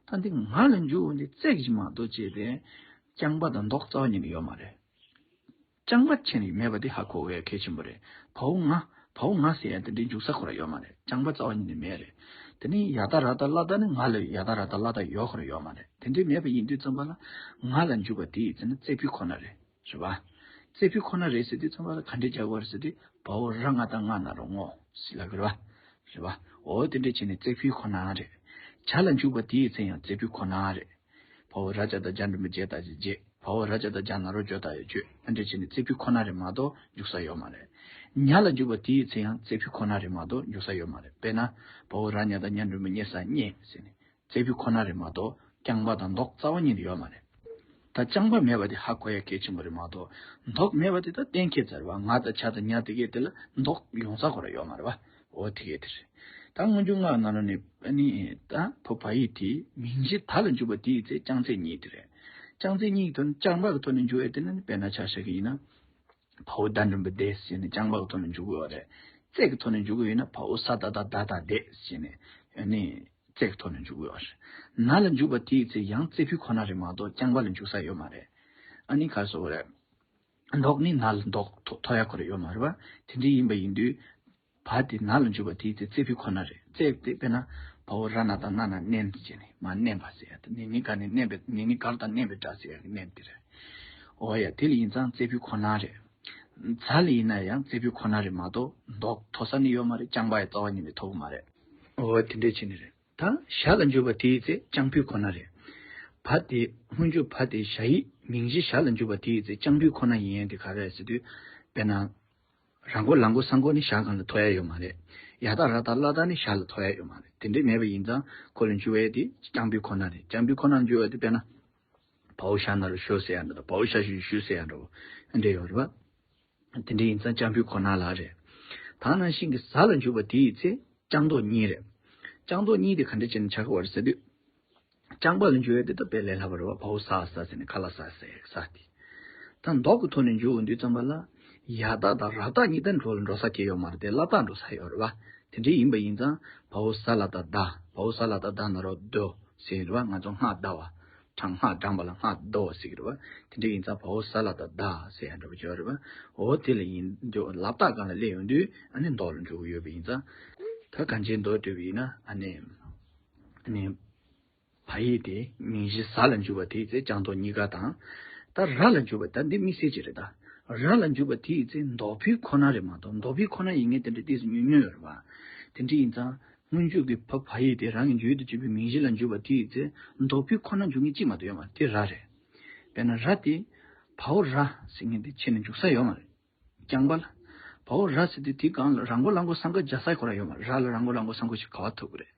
ད་འདི་ང་ལ་འཇུག་འོང་དེ་བརྩེགས་ཤིག་མ་གཏོགས་བྱས་པའི་རྐྱང་པ་དང་ལྡོག་རྩ་བ་ཉིད་ནས་ཡོད་མ་རེད། རྐྱང་པ་ཆེ་ནས་མེད་པ་དེ་ཧ་གོ་དགོས་གལ་ཆེན་པོ་རེད། བའོ་ང་། བའོ་ང་ཟེར་ཡ་དེ་འདྲའི་འཇུག་ས་ཁོ་ར་ཡོད་མ་རེད། རྐྱང་པ་རྩ་བ་ཉིད་ནས་མེད་རེད། དེ་ནི་ཡ་ད་ར་ད་ལ་ད་ནི་ང་ལ་ཡ་ད་ར་ད་ལ་ད་ཡོད་ཁོ་ར་ཡོད་མ་རེད། དེ་འདྲའི་མེད་པ་ཡིན་དུས་ཙམ་པ་ལ་ང་ལ་འཇུག་པ་དེའི་ཚེ་ན་བརྩེགས་པའི་ཁོ་ན་རེད། རེད་བ། བརྩེགས་པའི་ཁོ་ན་རེད་ཟེར་དུས་ཙམ་པ་ལ་ག་འདྲས་རྒྱག་དགོས་རེད་ཟེར་དུས་བའོ་ར་ང་ད་ང་ན་རོ་ངོ་ཟེར་ལབ་དགོས་རེད་བ། རེད་བ། འོ་དེ་འདྲས་བྱས་ནས་བརྩེགས་པའི་ཁོ་ན་རེད། ཇ་ལ་འཇུག་པ་དེའི་ཚེ་ཡང་བརྩེགས་པའི་ཁོ་ན་རེད། བའོ་ར་ཇ་ད་ཇ་འགྲེང་བུ་བརྗེད་ད་ཇི་བརྗེད། བའོ་ར་ཇ་ད་ཇ་ན་རོ་ཇོ་ད་ཡོ་ཇོད། ཨ་འདྲས་བྱས་ནས་བརྩེགས་པའི་ཁོ་ན་རེད་མ་གཏོགས་འཇུག་ས་ཡོད་མ་རེད། ཉ་ལ་འཇུག་པ་དེའི་ཚེ་ཡང་བརྩེགས་པའི་ཁོ་ན་རེད་མ་གཏོགས་འཇུག་ས་ཡོད་མ་རེད། དཔེར་ན། བའོ་ར་ཉ་ད་ཉ་འགྲེང་བུ་ཉེ་ས་རྙེད་ཟེར་ནས། བརྩེགས་པའི་ཁོ་ན་རེད་མ་གཏོགས་རྐྱང་པ་དང་ལྡོག་རྩ་བ་ཉིད་ནས་ཡོད་མ་རེད། ད་རྐྱང་པ་མེད་པ་དེ་ཧ་གོ་ཡ་གལ་ཆེན་པོ་རེད་མ་གཏོགས། ལྡོག་མེད་པ་དེ་ད་གཏན་འཁེལ་ཚར་བ། ང་དང་ཇ་དང་ཉ་དེ་གས་དེ་ལ་ལྡོག་ཡོང་ས་ཁོ་ར་ཡོད་མ་རེད་བ། འོ་དེ་གས་དེ་རེད། ད་སྔོན་འཇུག་སྔགས་ནང་ལ་ནི་ཨ་ནི་ད་བ་བ་ཡིག་དེ་མིང་གཞི་ད་ལ་འཇུག་པ་དེའི་ཚེ་རྐྱང་ཚེག་གཉིས་དེ་རེད། རྐྱང་ཚེག་གཉིས་ཀྱི་ཐོག་ནས་རྐྱང་པ་གི་ཐོག་ནས་འཇུག་ཡ་དེ་ནི་དཔེར་ན་ཆ་བཞག་གི་ཡིན་ན། བའོ་ད་འགྲེང་བུ་དེ་ཟེར་ནས་རྐྱང་པ་གི་ཐོག་ནས་འཇུག་གི་ཡོད་རེད། བརྩེགས་ཀྱི་ཐོག་ནས་འཇུག་གི་ཡོད་ན་བའོ་ས་ད་ད་ད་ད་དེ་ཟེར་ནས་ཨ་ནི། བརྩེགས་ཀྱི་ཐོག་ནས་འཇུག་གི་ཡོད་རེད། ན་ལ་འཇུག་པ་དེའི་ཚེ་ཡང་བརྩེགས་པའི་ཁོ་ན་རེད་མ་གཏོགས་རྐྱང་པ་ལ་འཇུག་ས་ཡོད་མ་རེད། ཨ་ནི་ག་རེ་ཟེར་དགོས་རེད། ལྡོག་ནི་ན་ལ་ལྡོག་ཐོ་ཐོ་ཡ་ཁོ་ར་ཡོད་མ་རེད་བ། དེ་འདྲ་ཡིན་པ་ཡིན་དུས། བ་དེ་ན་ལ་འཇུག་པ་དེའི་ཚེ་བརྩེགས་པའི་ཁོ་ན་རེད། བརྩེགས་དེ་དཔེར་ན། བའོ་ར་ན་ད་ན་ན་མནན་ཟེར་ནས་མ་མནན་པ་ཟེར་ཡ་དེ་ནི་ནི་ག་ནི་མནན་པའི་ནི་ནི་གར་དང་མནན་པའི་སྒྲ་ཟེར་ཡ་གི་མནན་དེ་རེད། འོ་ཡ་དེ་ལ་ཡིན་ཙང་བརྩེགས་པའི་ཁོ་ན་རེད། ཛ་ལ་ཡིན་ན་ཡང་བརྩེགས་པའི་ཁོ་ན་རེད་མ་གཏོགས་ལྡོག་ཐོ་ས་ནི་ཡོད་མ་རེད། རྐྱང་པ་ཡི་རྩ་བ་ཉིད་ནས་ཐོ་གི་མ་རེད། འོ་དེ་འདྲས་བྱས་ནི་རེད། ད་ཞ་ལ་འཇུག་པ་དེའི་ཚེ་རྐྱང་པའི་ཁོ་ན་རེད། བ་དེ་སྔོན་འཇུག་བ་དེ་ཞ་ཡིག་མིང་གཞི་ཞ་ལ་འཇུག་པ་དེའི་ཚེ་རྐྱང་པའི་ཁོ་ན་ཡིན་ཡན་དེ་ག་རེ་རེད་ཟེར་དུས། དཔེར་ན། ར་མགོ་ལ་མགོ་ས་མགོ་ནི་ཞ་གང་ལ་ཐོ་ཡ་ཡོད་མ་རེད། ཡ་ད་ར་ད་ལ་ད་ནི་ཞ་ལ་ཐོ་ཡ་ཡོད་མ་རེད། དེ་འདྲས་མེད་པ་ཡིན་ཙང་ཁོ་ལ་འཇུག་ཡ་དེ་རྐྱང་པའི་ཁོ་ན་རེད། རྐྱང་པའི་ཁོ་ན་འཇུག་ཡ་དེ་དཔེར་ན། བའོ་ཞ་ན་རོ་ཞོ་ཟེར་ཡ་འདྲ་དང་བའོ་ཞ་ཞུ་ཞུ་ཟེར་ཡ་འདྲ་བོ་འདྲ་ཡོད་རེད་བ། དེ་འདྲ་ཡིན་ཙང་རྐྱང་པའི་ཁོ་ན་ལ་རེད། ད་ནང་བཞིན་གྱི་ཟ་ལ་འཇུག་པ་དེའི་ཚེ་རྐྱང་ལྡོག་གཉིས་རེད། རྐྱང་ལྡོག་གཉིས་དེ་ག་འདྲ་བྱས་ནས་ཆགས་ཀྱི་ཡོད་རེད་ཟེར་དུས། རྐྱང་པ་ལ་འཇུག་ཡ་དེ་ད་དཔེ་ལས་སླ་པོ་རེད་བ། བའོ་ས་ས་ཟེར་ནས་ཁ་ལ་ས་ཟེར་ས་དེ། ད་ལྡོག་གི་ཐོག་ནས་འཇུག་འོང་དུས་ཙམ་པ་ལ། ཡ་བཏགས་དང་ར་བཏགས་གཉིས་ད་འགྲོ་ལ་འགྲོ་ས་གང་ཡང་ཡོད་མ་རེད་དེ་ལ་བཏགས་འགྲོ་ས་ཡོད་རེད་བ། དེ་འདྲ་ཡིན་པ་ཡིན་ཙང་བའོ་ས་ལ་བཏགས་ད། བའོ་ས་ལ་བཏགས་ད་ན་རོ་དོ་ཟེར་རེད་བ། ང་ཚོ་སྔགས་ཟླ་བ། དྲང་སྔགས་བགྲངས་པ་ལ་སྔགས་ཟློག་ཟེར་གྱི་རེད་བ། དེ་འདྲ་ཡིན་ཙང་བ་འོག་ཟ་ལ་དང་ཟླ་ཟེར་ཡ་འདྲ་པོ་ཅིག་ཡོད་རེད་བ། འོ་དེ་ལ་ཡིན་འདུག་ལ་དྭགས་སྒང་ལ་སླེབས་ཡོང་དུས་ཨ་ནི་ཟློག་ལ་འཇུག་གི་ཡོད་པ་ཡིན་ཙང་། ད་གང་ཅིའི་མདོར་བསྡུས་པ་ཡིན་ན་ཨ་ནི་ཨ་ནི། བ་ཡིག་དེ་མིང་གཞི་ཟ་ལ་འཇུག་པ་དེ་ཚེ་ལྕགས་ཟློག་གཉིས་ཀ་དང་། ད་ར་ལ་འཇུག་པ་ད་འདི་དམིགས་བསལ་གྱི་རེད་ད། ར་ལ་འཇུག་པ་དེ་ཡི་ཚེ་ཟློག་ཕུད་ཁོ་ན་རེད་མ་གཏོགས་ཟློག་ཕུད་ཁོ་ན་ཡིན་མཁན་དེ་འདྲ་ཏོག་ཙམ་ཉུང་ཉུང་ཡོད་རེད་བ། དེ་འདྲ་ཡིན་ཙང་སྔོན་འཇུག་གི་བ་བ་ཡིག་དེ་རང་གི་འཇུག་ཡུལ་དུ་གྱུར་པའི་མིང་གཞི་ལ་འཇུག་པ་དེ་ཡི་ཚེ་ཟློག་ཕུད་ཁོ་ན་འཇུག་མཁན་གཅིག་མ་གཏོགས་ཡོད་མ་རེད། དེ་ར་རེད། དཔེར་ན་ར་དེ་བ་འོག་ར་ཟེར་མཁན་དེ་ཕྱི་ནས་འཇུག་ས་ཡོད་མ་རེད། རྐྱང་པ་ལ། བ་འོག་ར་ཟེར་དུས་དེའི་སྒང་ལ་ར་མགོ་ལ་མགོ་ས་མགོ་སྦྱར་ས་ཁོ་རང་ཡོད་མ་རེད། ར་ལ་ར་མགོ་ལ་མགོ་ས་མགོ་ཞིག་ག་པར་ཐུག་གི་རེད།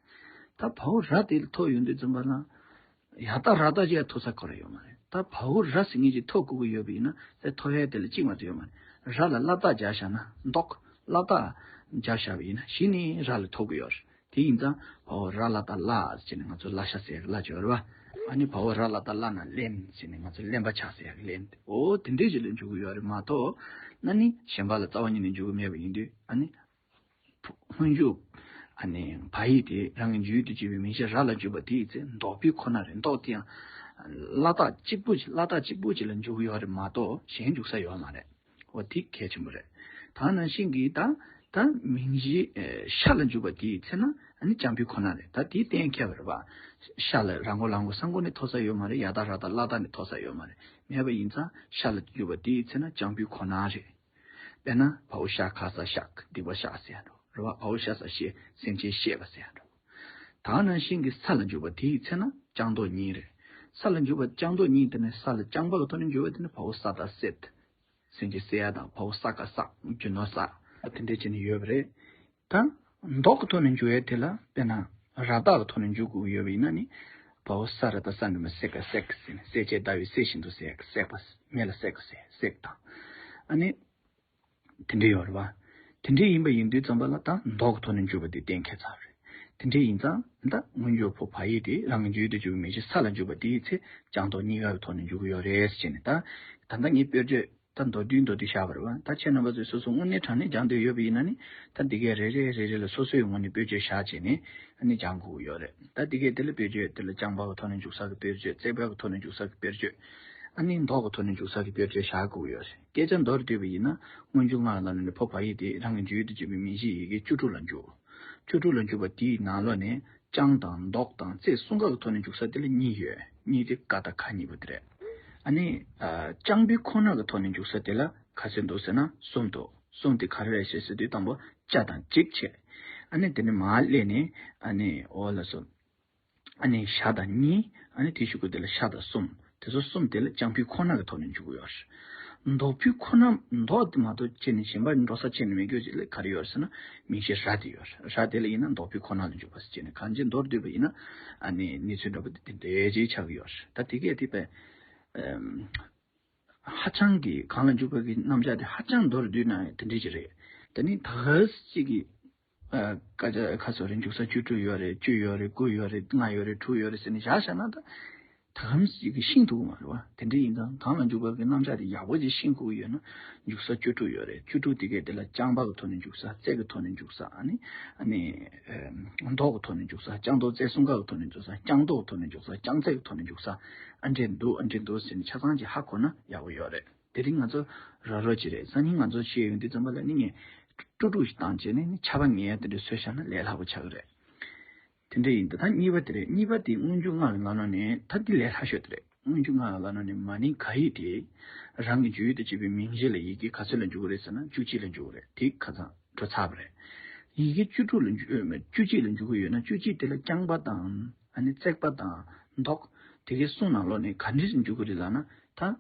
ད་བ་འོག་ར་དེ་ལ་ཐུག་ཡོང་དུས་ཙམ་པ་ལ། ཡ་ད་ར་ད་ཅིག་ཡ་ཐུག་ས་ཁོ་རང་ཡོད་མ་རེད། ད་བ་འོག་ར་ཟེར་མཁན་ཅིག་ཐུག་དགོས་ཀྱི་ཡོད་པ་ཡིན་ན་དེ་ཐུག་ཡ་དེ་ལ་གཅིག་མ་གཏོགས་ཡོད་མ་རེད། ར་ལ་ལ་དྭགས་སྦྱར་བཞག་ན་ཟློག་ལ་དྭགས་སྦྱར་བཞག་པ་ཡིན་ན་གཞི་ནས་ར་ལ་ཐུག་གི་ཡོད་རེད། དེ་ཡིན་ཙང་བ་འོག་ར་ལ་དྭགས་ལ་ཟེར་ནས་ང་ཚོ་ལ་ཤ་ཟེར་ཡག་ལ་ཅིག་ཡོད་རེད་བ། ཨ་ནི་བ་འོག་ར་ལ་དྭགས་ལ་ན་རླན་ཟེར་ནས་ང་ཚོ་རླན་པ་ཆགས་ཟེར་ཡག་རླན་དེ་འོ་དེ་འདྲའི་ཅིག་ལ་འཇུག་གི་ཡོད་རེད་མ་གཏོགས། ཨ་ནི་གཞན་པ་ལ་རྩ་བ་ཉིད་ནས་འཇུག་གི་མེད་པ་ཡིན་དུས་ཨ་ནི་སྔོན་འཇུག་ཨ་ནི་བ་ཡིག་དེ་རང་གི་འཇུག་ཡུལ་དུ་གྱུར་པའི་མིང་གཞི་ར་ལ་འཇུག་པ་དེ་ཡི་ཚེ་ཟློག་ཕུད་ཁོ་ན་རེད། ཟློག་དེ་ཡང་ལ་དྭགས་གཅིག་པུ་ཅིག་ལ་དྭགས་གཅིག་པུ་ཅིག་ལ་འཇུག་གི་ཡོད་རེད་མ་གཏོགས་གཞན་འཇུག་ས་ཡོད་མ་རེད། འོ་དེ་གལ་ཆེན་པོ་རེད། ད་ནང་བཞིན་གྱི་ད་ད་མིང་གཞི་ཨེ་ཤ་ལ་འཇུག་པ་དེའི་ཚེ་ན་ཨ་ནི་རྐྱང་ཕུད་ཁོ་ན་རེད། ད་དེའི་གཏན་འཁེལ་བ་རེད་བ། ཤ་ལ་ར་མགོ་ལ་མགོ་ས་མགོ་ནས་ཐོགས་ས་ཡོད་མ་རེད། ཡ་དྭགས་ར་དྭགས་ལ་དྭགས་ནས་ཐོགས་ས་ཡོད་མ་རེད། མེད་པ་ཡིན་ཙང་ཤ་ལ་འཇུག་པ་དེའི་ཚེ་ན་རྐྱང་ཕུད་ཁོ་ན་རེད། དཔེར་ན་བ་འོག་ཤ་ག་ས་ཤག་སྡིག་པ་བཤགས་ཟེར་ཡ་འགྲོ་རེད་བ། བ་འོག་ཤ་ས་ཤེས་སེམས་ཅན་ཤེས་པ་ཟེར་ཡ་འགྲོ། ད་ནང་བཞིན་གྱི་ས་ལ་འཇུག་པ་དེའི་ཚེ་ན་རྐྱང་ཟློག་གཉིས་རེད། ས་ལ་འཇུག་པ་རྐྱང་ཟློག་གཉིས་དེ་ནི་ས་ལ་རྐྱང་པ་གི་ཐོག་ནས་འཇུག་པ་དེ་ནི་བ་འོག་ས་ད་སད། སེམས་ཅན་སད་ཡ་དང་བ་འོག་ས་ག་སག་རྒྱུ་ནོར་ས། དེ་འདྲས་བྱས་ནས་ཡོད་པ་རེད། ད་ཟློག་གི་ཐོག་ནས་འཇུག་ཡ་དེ་ལ་དཔེར་ན་ར་དྭགས་ཀྱི་ཐོག་ནས་འཇུག་དགོས་ཀྱི་ཡོད་པ་ཡིན་ན་ནི་བ་འོག་ས་ར་ད་ས་འགྲེང་བུ་སད་ག་སད་ག་ཟེར་ནས་སད་བྱེད་ཟླ་བའི་སད་བཞིན་དུ་སད་ག་སད་པ་མེ་ལ་སད་ག་ཟེར་སད་ག་དང་། ཨ་ནི། དེ་འདྲ་ཡོད་རེད་བ། དེ་འདྲ་ཡིན་པ་ཡིན་དུས་ཙམ་པ་ལ་ད་ཟློག་གི་ཐོག་ནས་འཇུག་པ་དེ་གཏན་འཁེལ་ཚར་བ་རེད། དེ་འདྲ་ཡིན་ཙང་ད་སྔོན་འཇུག་བ་འོག་བ་ཡིག་དེ་རང་གི་འཇུག་ཡུལ་དུ་གྱུར་པའི་མིང་གཞི་ས་ལ་འཇུག་པ་དེའི་ཚེ་རྐྱང་ཟློག་གཉིས་ཀ་གི་ཐོག་ནས་འཇུག་གི་ཡོད་རེད་ཟེར་ནས་ད། ད་ལྟ་ངས་དཔེར་བརྗོད་ད་མདོར་བསྡུས་མདོར་བསྡུས་བཞག་པ་རེད་བ། ད་ཁྱེད་རྣམ་པ་ཚོས་སོ་སོ་དངོས་གནས་དྲང་གནས་སྦྱང་འདོད་ཡོད་པ་ཡིན་ན་ནི་ད་འདི་གའི་རེ་རེ་རེ་རེ་ལ་སོ་སོའི་ངོས་ནས་དཔེར་བརྗོད་བཞག་བྱས་ནས་ཨ་ནི་སྦྱང་དགོས་ཀྱི་ཡོད་རེད། ད་འདི་གའི་དེ་ལ་དཔེར་བརྗོད་དེ་ལ་རྐྱང་པ་གི་ཐོག་ནས་འཇུག་ས་གི་དཔེར་བརྗོད། བརྩེགས་པ་གི་ཐོག་ནས་འཇུག་ས་གི་དཔེར་བརྗོད། ཨ་ནི་ཟློག་གི་ཐོག་ནས་འཇུག་ས་གི་དཔེར་བརྗོད་བཞག་དགོས་ཀྱི་ཡོད་རེད། སྐད་ཆ་མདོར་བསྡུས་པ་ཡིན་ན་སྔོན་འཇུག་ལྔ་ཡི་ནང་ནས་བ་འོག་བ་ཡིག་དེ་རང་གི་འཇུག་ཡུལ་དུ་གྱུར་པའི་མིང་གཞི་ཡི་གེ་བཅུ་དྲུག་ལ་འཇུག་བཅུ་དྲུག་ལ་འཇུག་པ་དེའི་ནང་ལོགས་ནས་རྐྱང་དང་ཟློག་དང་བརྩེགས་གསུམ་ཀ་གི་ཐོག་ནས་འཇུག་ས་དེ་ལ་གཉིས་ཡོད། གཉིས་དེ་ཀ་དང་ག་གཉིས་པོ་དེ་རེད། ཨ་ནི། རྐྱང་ཕུད་ཁོ་ན་གི་ཐོག་ནས་འཇུག་ས་དེ་ལ་ག་ཚོད་འདུག་ཟེར་ན་གསུམ་འདུག་གསུམ་དེ་ག་རེ་རེད་ཞེས་ཟེར་དུས་དང་པོ་ཅ་དང་གཅིག་བྱས། ཨ་ནི་དེ་ནས་མར་སླེབས་ནས་ཨ་ནི་འོ་ལགས་སོ། ཨ་ནི་ཞ་དང་གཉིས། ཨ་ནི་དེའི་གཞུག་གུ་དེ་ལ་ཤ་དང་གསུམ། དེ་ཚོ་གསུམ་དེ་ལ་རྐྱང་ཕུད་ཁོ་ན་གི་ཐོག་ནས་འཇུག་གི་ཡོད་རེད། ཟློག་ཕུད་ཁོ་ན་ཟློག་དེ་མ་གཏོགས་ཁྱེད་ནི་གཞན་པ་འགྲོ་ས་ཁྱེད་ནི་མེད་རྒྱུ་ཅིག་ལ་ག་རེ་ཡོད་ཟེར་ན་མིང་གཞི་ར་དེ་ཡོད་རེད། ར་དེ་ལ་ཡིན་ན་ཟློག་ཕུད་ཁོ་ན་ལ་འཇུག་པ་ཟེར་ཁྱེད་ནི་གང་ཅི་མདོར་བསྡུས་པ་ཡིན་ན་ཨ་ནི་གནས་ཚུལ་འདྲ་པོ་དེ་དེ་འདྲའི་ཅིག་ཆགས་ཀྱི་ཡོད་རེད། ད་དེ་གས་དེ་པས་ཧ་ཅང་གི་གང་ལ་འཇུག་པ་གི་རྣམ་གཞག་དེ་ཧ་ཅང་མདོར་བསྡུས་ན་དེ་འདྲའི་ཅིག་རེད། ད་ནི་ད་ག་ཅིག་གི་ཨ་སྐད་ཆ་ཁ་སོ་རེ་འཇུག་ས་བཅུ་དྲུག་ཡོད་རེད། བཅུ་ཡོད་རེད། དགུ་ཡོད་རེད། ལྔ་ཡོད་རེད། དྲུག་ཡོད་རེད་ཟེར་ནས་བཞག་བཞག་ན་ད་ད་གམ་ཞིག་གི་ཤིང་ཐུག་གི་མ་རེད་བ། དེ་འདྲ་ཡིན་ཙང་གང་ལ་འཇུག་པ་གི་རྣམ་གཞག་དེ་ཡག་པོ་ཅིག་ཤེས་དགོས་ཀྱི་ཡོད་ན་འཇུག་ས་བཅུ་དྲུག་ཡོད་རེད། བཅུ་དྲུག་དེ་གས་དེ་ལ་རྐྱང་པ་གི་ཐོག་ནས་འཇུག་ས། བརྩེགས་གི་ཐོག་ནས་འཇུག་ས། ཨ་ནི་ཨ་ནི་ཨ་ཟློག་གི་ཐོག་ནས་འཇུག་ས། རྐྱང་ཟློག་བརྩེགས་གསུམ་ཀ་གི་ཐོག་ནས་འཇུག་ས། རྐྱང་ཟློག་གི་ཐོག་ནས་འཇུག་ས། རྐྱང་བརྩེགས་གི་ཐོག་ནས་འཇུག་ས། ཨ་འདྲས་འདུག་ཨ་འདྲས་འདུག་ཟེར་ནས་ཆ་ཚང་ཅིག་ཧ་གོ་ན་ཡག་པོ་ཡོད་རེད། དེ་རིང་ང་ཚོ་ར་རོ་ཅིག་རེད། སང་ཉིན་ང་ཚོ་ཤེས་ཡོང་དུས་ཙམ་པ་ལ་ནི་ངས་དཀྲུག་དཀྲུག་ཞིག་བཏང་བྱས་ནས་ནི་ཆར་པ་ངས་དེ་འདྲ་བཟོས་བཞག་ན་ལས་སླ་པོ་ཆགས་ཀྱི་རེད། དེ་འདྲ་ཡིན། ད་ད་གཉིས་པ་དེ་རེད། གཉིས་པ་དེ་སྔོན་འཇུག་ལྔ་ཡི་ནང་ལོགས་ནས་ད་འདི་ལས་སླ་ཤོས་དེ་རེད། སྔོན་འཇུག་ལྔ་ཡི་ནང་ལོགས་ནས་མ་ནིང་ག་ཡིག་དེ་རང་གི་འཇུག་ཡུལ་དུ་བྱེད་པའི་མིང་གཞི་ལ་ཡི་གེ་ག་ཚོད་ལ་འཇུག་གི་རེད་ཟེར་ན་བཅུ་གཅིག་ལ་འཇུག་གི་རེད། དེ་ཁ་སང་འགྲོ་ཚར་བ་རེད། ཡི་གེ་བཅུ་དྲུག་ལ་འཇུག་བཅུ་གཅིག་ལ་འཇུག་གི་ཡོད་ན་བཅུ་གཅིག་དེ་ལ་རྐྱང་པ་དང་ཨ་ནི་བརྩེགས་པ་དང་ཟློག་དེ་གའི་གསུམ་ནང་ལོགས་ནས་ག་འདྲས་སུ་འཇུག་གི་རེད་ལབ་ན་ད།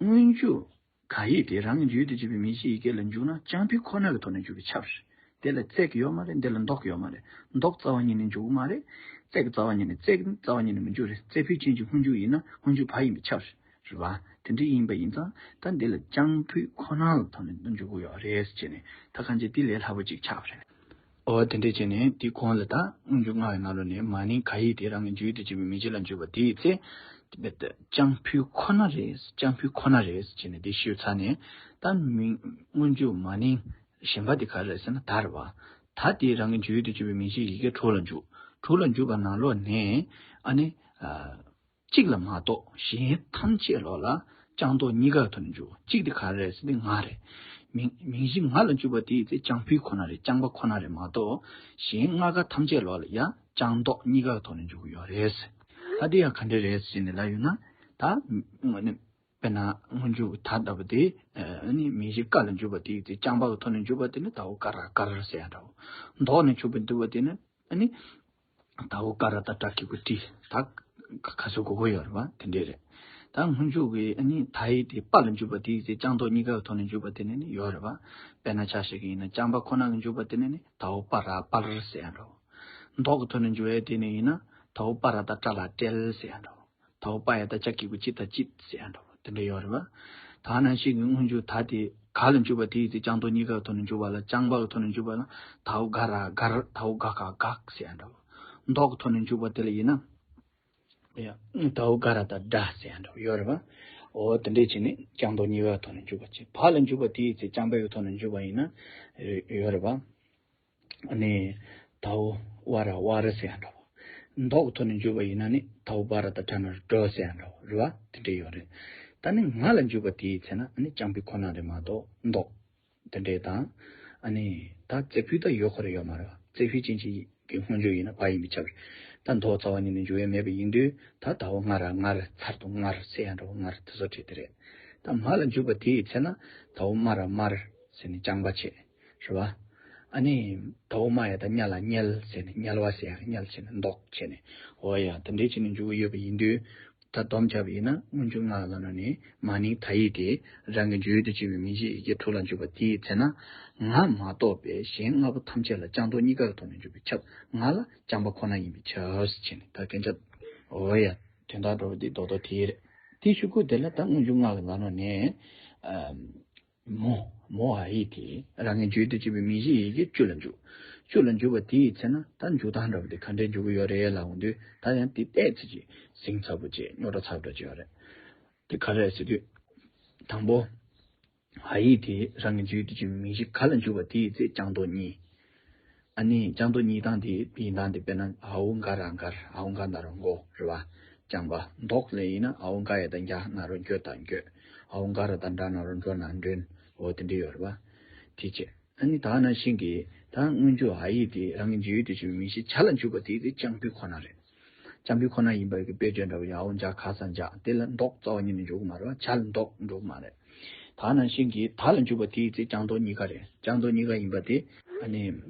སྔོན་འཇུག་ག་ཡིག་དེ་རང་གི་འཇུག་ཡུལ་དུ་བྱེད་པའི་མིང་གཞི་ཡི་གེ་ལ་འཇུག་ན་རྐྱང་ཕུད་ཁོ་ན་གི་ཐོག་ནས་འཇུག་གི་ཁྱབ་རེད། དེ་ལ་བརྩེགས་ཡོད་མ་རེད། འདི་ལ་ཟློག་ཡོད་མ་རེད། ཟློག་རྩ་བ་ཉིད་ནས་འཇུག་གི་མ་རེད། བརྩེགས་རྩ་བ་ཉིད་ནས་བརྩེགས་རྩ་བ་ཉིད་ནས་མི་འཇུག་རེད། བརྩེགས་ཕུད་ཅན་གྱི་སྔོན་འཇུག་ཡིན་ན་སྔོན་འཇུག་བ་ཡིན་པས་ཁྱབ་རེད། རེད་བ། དེ་འདྲ་ཡིན་པ་ཡིན་ཙང་ད་འདི་ལ་རྐྱང་ཕུད་ཁོ་ན་གི་ཐོག་ནས་འཇུག་གི་ཡོད་རེད་ཟེར་ནས་ད་གང་ཅི་འདི་ལས་སླ་པོ་ཅིག་ཆགས་པ་རེད། འོ་དེ་འདྲས་བྱས་ནས་དེའི་གོང་ལ་ད་སྔོན་འཇུག་ལྔ་ཡི་ནང་ལོགས་ནས་མ་ནིང་ག་ཡིག་དེ་རང་གི་འཇུག་ཡུལ་དུ་བྱེད་པའི་མིང་གཞི་ལ་འཇུག་པ་དེ་ཡི་ཚེ། རྐྱང་ཕུད་ཁོ་ན་རེད། རྐྱང་ཕུད་ཁོ་ན་རེད་བྱས་ནས་དེ་ཞུས་ཚར་ནས་ད་མིང་སྔོན་འཇུག་མ་ནིང་གཞན་པ་དེ་ག་རེ་རེད་ཟེར་ན་ད་རེད་བ། ད་དེ་རང་གི་འཇུག་ཡུལ་དུ་བྱེད་པའི་མིང་གཞི་ཡི་གེ་དྲུག་ལ་འཇུག་དྲུག་ལ་འཇུག་པ་ནང་ལོགས་ནས་ཨ་ནི། གཅིག་ལ་མ་གཏོགས་གཞན་ཐམས་ཅད་ལོགས་ལ་ལྕང་མདོག་གཉིས་ཀ་གི་ཐོག་ནས་འཇུག་གཅིག་དེ་ག་རེ་རེད་ཟེར་ན་ང་རེད། མིང་མིང་གཞི་ང་ལ་འཇུག་པ་དེ་ཡི་ཚེ་ལྕང་ཕུད་ཁོ་ན་རེད། ལྕང་པ་ཁོ་ན་རེད་མ་གཏོགས་གཞན་ལྔ་ཀ་ཐམས་ཅད་ལོགས་ལ་ཡང་ལྕང་མདོག་གཉིས་ཀ་གི་ཐོག་ནས་འཇུག་གི་ཡོད་རེད། ད་དེ་ཡང་ག་འདྲ་རེད་ཟེར་ནས་ལབ་ཡོང་ན། ད་དཔེར་ན་སྔོན་འཇུག་ད་ལྟ་བུ་དེ་ཨ་ནི་མིང་གཞི་ཀ་ལ་འཇུག་པ་དེ་ཡི་ཚེ་ལྕང་པ་གི་ཐོག་ནས་འཇུག་པ་དེ་ནི་ད་འོ་ཀ་ར་ཀར་ཟེར་ཡ་འདྲ་བོ། མདོག་ནས་འཇུག་པ་འདུག་པ་དེ་ནི་ཨ་ནི། ད་འོ་ཀ་ར་ད་ཏྲ་གི་གུ་ཏྲི་ད་ག་ཚོད་གོ་གོ་ཡོད་རེད་པ། དེ་འདྲས་རེད། ད་སྔོན་འཇུག་གི་ཨ་ནི་ད་ཡི་དེ་པ་ལ་འཇུག་པ་དེ་ཡི་ཚེ་ལྕང་མདོག་གཉིས་ཀ་གི་ཐོག་ནས་འཇུག་པ་དེ་ནི་ནི་ཡོད་རེད་པ། དཔེར་ན་ཆ་བཞག་གི་ཡིན་ན་ལྕང་པ་ཁོ་ན་གི་འཇུག་པ་དེ་ནི་ནི་ད་འོ་པ་ར་པར་ཟེར་ཡ་འདྲ་བོ། མདོག་གི་ཐོག་ནས་འཇུག་ཡ་དེ་ནི་ཡིན་ན་ད་འོ་པ་ར་ད་ཏྲ་ལ་ཏྲལ་ཟེར་ཡ་འདྲ་བོ། ད་འོ་པ་ཡ་ད་ཅ་གི་གུ་ཅི་ད་ཅིད་ཟེར་ཡ་འདྲ་བོ་དེ་འདྲ་ཡོད་རེད་པ། ད་ནང་བཞིན་གྱི་སྔོན་འཇུག་ད་དེ་ག་ལ་འཇུག་པ་དེ་ཡི་ཚེ་ལྕང་མདོག་གཉིས་ཀ་གི་ཐོག་ནས་འཇུག་པ་ལ་ལྕང་པ་གི་ཐོག་ནས་འཇུག་པ་ལ་ད་འོ་ག་ར་གར་ད་འོ་ག་ག་གག་ཟེར་ཡ་འདྲ་བོ། མདོག་གི་ཐོག་ནས་འཇུག་པ་དེ་ལ་ཡིན་ན། ཡ། ད་འོ་ག་ར་ད་ཌ་ཟེར་ཡ་འདྲ་བོ་ཡོད་རེད་པ། འོ་དེ་འདྲས་བྱས་ནས་ལྕང་མདོག་གཉིས་ཀ་གི་ཐོག་ནས་འཇུག་པ་བྱས། བ་ལ་འཇུག་པ་དེ་ཡི་ཚེ་ལྕང་པའི་གི་ཐོག་ནས་འཇུག་པ་ཡིན་ན་ཡོད་རེད་པ། ཨ་ནི་ད་འོ་ཝ་ར་ཝར་ཟེར་ཡ་འདྲ་བོ། མདོག་གི་ཐོག་ནས་འཇུག་པ་ཡིན་ན་ནི་ད་འོ་བ་ར་ད་ཏྲ་ན་རོ་ཌྲོ་ཟེར་ཡ་འདྲ་བོ་རེད་པ། དེ་འདྲས་ཡོད་རེད། ད་ནི་ང་ལ་འཇུག་པ་དེ་ཡི་ཚེ་ན་ཨ་ནི་ལྕང་པའི་ཁོ་ན་རེད་མ་གཏོགས་མདོག་དེ་འདྲས་དང་། ཨ་ནི་ད་རྩེ་ཕུད་ད་ཡོད་ཁོ་རེ་ཡོད་མ་རེད་པ། རྩེ་ཕུད་ཅན་གྱི་གི་སྔོན་འཇུག་ཡིན་ན་བ་ཡིན་པས་ཁྱབ་རེད། ད་མདོག་རྩ་བ་ཉིད་ནས་འཇུག་ཡ་མེད་པ་ཡིན་དུས་ད་ད་འོ་ང་ར་ངར་ཚར་དུ་ངར་ཟེར་ཡ་འདྲ་བོ་ངར་དེ་ཚོ་བྲིས་དེ་རེད། ད་མ་ལ་འཇུག་པ་དེ་ཡི་ཚེ་ན་ད་འོ་མ་ར་མར་ཟེར་ནས་ལྕང་པ་བྱས། རེད་པ། ཨ་ནི་ད་འོ་མ་ཡ་ད་ཉ་ལ་ཉལ་ཟེར་ནས་ཉལ་བ་ཟེར་ཡ་ཉལ་བྱས་ནས་མདོག་བྱས་ནས་འོ་ཡ་དེ་འདྲས་བྱས་ནས་འཇུག་གི་ཡོད་པ་ཡིན་དུས། ད་སྡོམ་བྱས་པ་ཡིན་ན་སྔོན་འཇུག་ལྔ་ལ་ནི་མ་ནིང་ད་ཡིག་དེ་རང་གི་འཇུག་ཡུལ་དུ་བྱེད་པའི་མིང་གཞིའི་ཡི་གེ་དྲུག་ལ་འཇུག་པ་དེའི་ཚེ་ན། ང་མ་གཏོགས་པའི་གཞན་ལྔ་པོ་ཐམས་ཅད་ལ་ལྕང་མདོག་གཉིས་ཀ་གི་ཐོག་ནས་འཇུག་པས་ཁྱབ། ང་ལ་ལྕང་པ་ཁོ་ན་ཡིན་པས་ཁྱབ་ཟེར་བྱས་ནས་ད་སྐད་ཆ། འོ་ཡ། དོན་དག་འགྲོ་བ་འདི་རྡོག་རྡོག་དེ་རེད། དེའི་ཤུ་གུ་དེ་ལ་ད་སྔོན་འཇུག་ལྔ་གི་ལ་ནོ་ནས། མོ། མོ་ཨ་ཡིག་དེ་རང་གི་འཇུག་ཡུལ་དུ་བྱེད་པའི་མིང་གཞིའི་ཡི་གེ་བཅུ་ལ་འཇུག་བཅུ་ལ་འཇུག་པ་དེའི་ཚེ་ན་ད་འཇུག་སྟངས་འདྲ་བོ་དེ་ག་འདྲས་འཇུག་གི་ཡོད་རེད་ལབ་འོང་དུས་ད་ཡང་དེ་ཏོག་ཙམ་ཅིག་ཟིང་ཚ་པོ་ཅིག་རྙོག་དྲ་ཚ་པོ་ཅིག་ཡོད་རེད། དེ་ག་རེ་རེད་ཟེར་དུས། དང་པོ། ཨ་ཡིག་དེ་རང་གི་འཇུག་ཡུལ་དུ་བྱེད་པའི་མིང་གཞི་ག་ལ་འཇུག་པ་དེའི་ཚེ་ལྕང་མདོག་གཉིས། ཨ་ནི་ལྕང་མདོག་གཉིས་སྟངས་དེ་ཡིན་སྟངས་དེ་དཔེར་ན་འ་འོ་འགའ་ར་འགར་འ་འོ་འགའ་ན་རོ་འགོ་རེད་པ། ལྕང་པ། མདོག་ལ་ཡིན་ན་འ་འོ་འགའ་ཡ་ད་འགྱ་ན་རོ་འགྱོ་ད་འགྱོད། འ་འོ་འགའ་ར་ད་འདྲ་ན་རོ་འགྲོ་ན་འགྲོན། འོ་དེ་འདྲ་ཡོད་རེད་པ། དེ་བྱས། ཨ་ནི་ད་ནང་བཞིན་གྱི་ད་སྔོན་འཇུག་ཨ་ཡིག་དེ་རང་གི་འཇུག་ཡུལ་དུ་བྱེད་པའི་མིང་གཞི་ཇ་ལ་འཇུག་པ་དེ་དེ་ལྕང་ཕུད་ཁོ་ན་རེད། ལྕང་ཕུད་ཁོ་ན་ཡིན་པའི་གི་དཔེ་བརྗོད་འདྲ་བོ་ཡ་འོ་འཇ་ག་ས་འཇ་དེ་ལ་མདོག་རྩ་བ་ཉིད་ནས་འཇུག་གི་མ་རེད་པ། ཇ་ལ་མདོག་འཇུག་གི་མ་རེད། ད་ནང་བཞིན་གྱི་ད་ལ་འཇུག་པ་དེའི་ཚེ་ལྕང་མདོག་གཉིས་ཀ་རེད། ལྕང་མདོག་གཉིས་ཀ་ཡིན་པ་དེ་ཨ་ནི་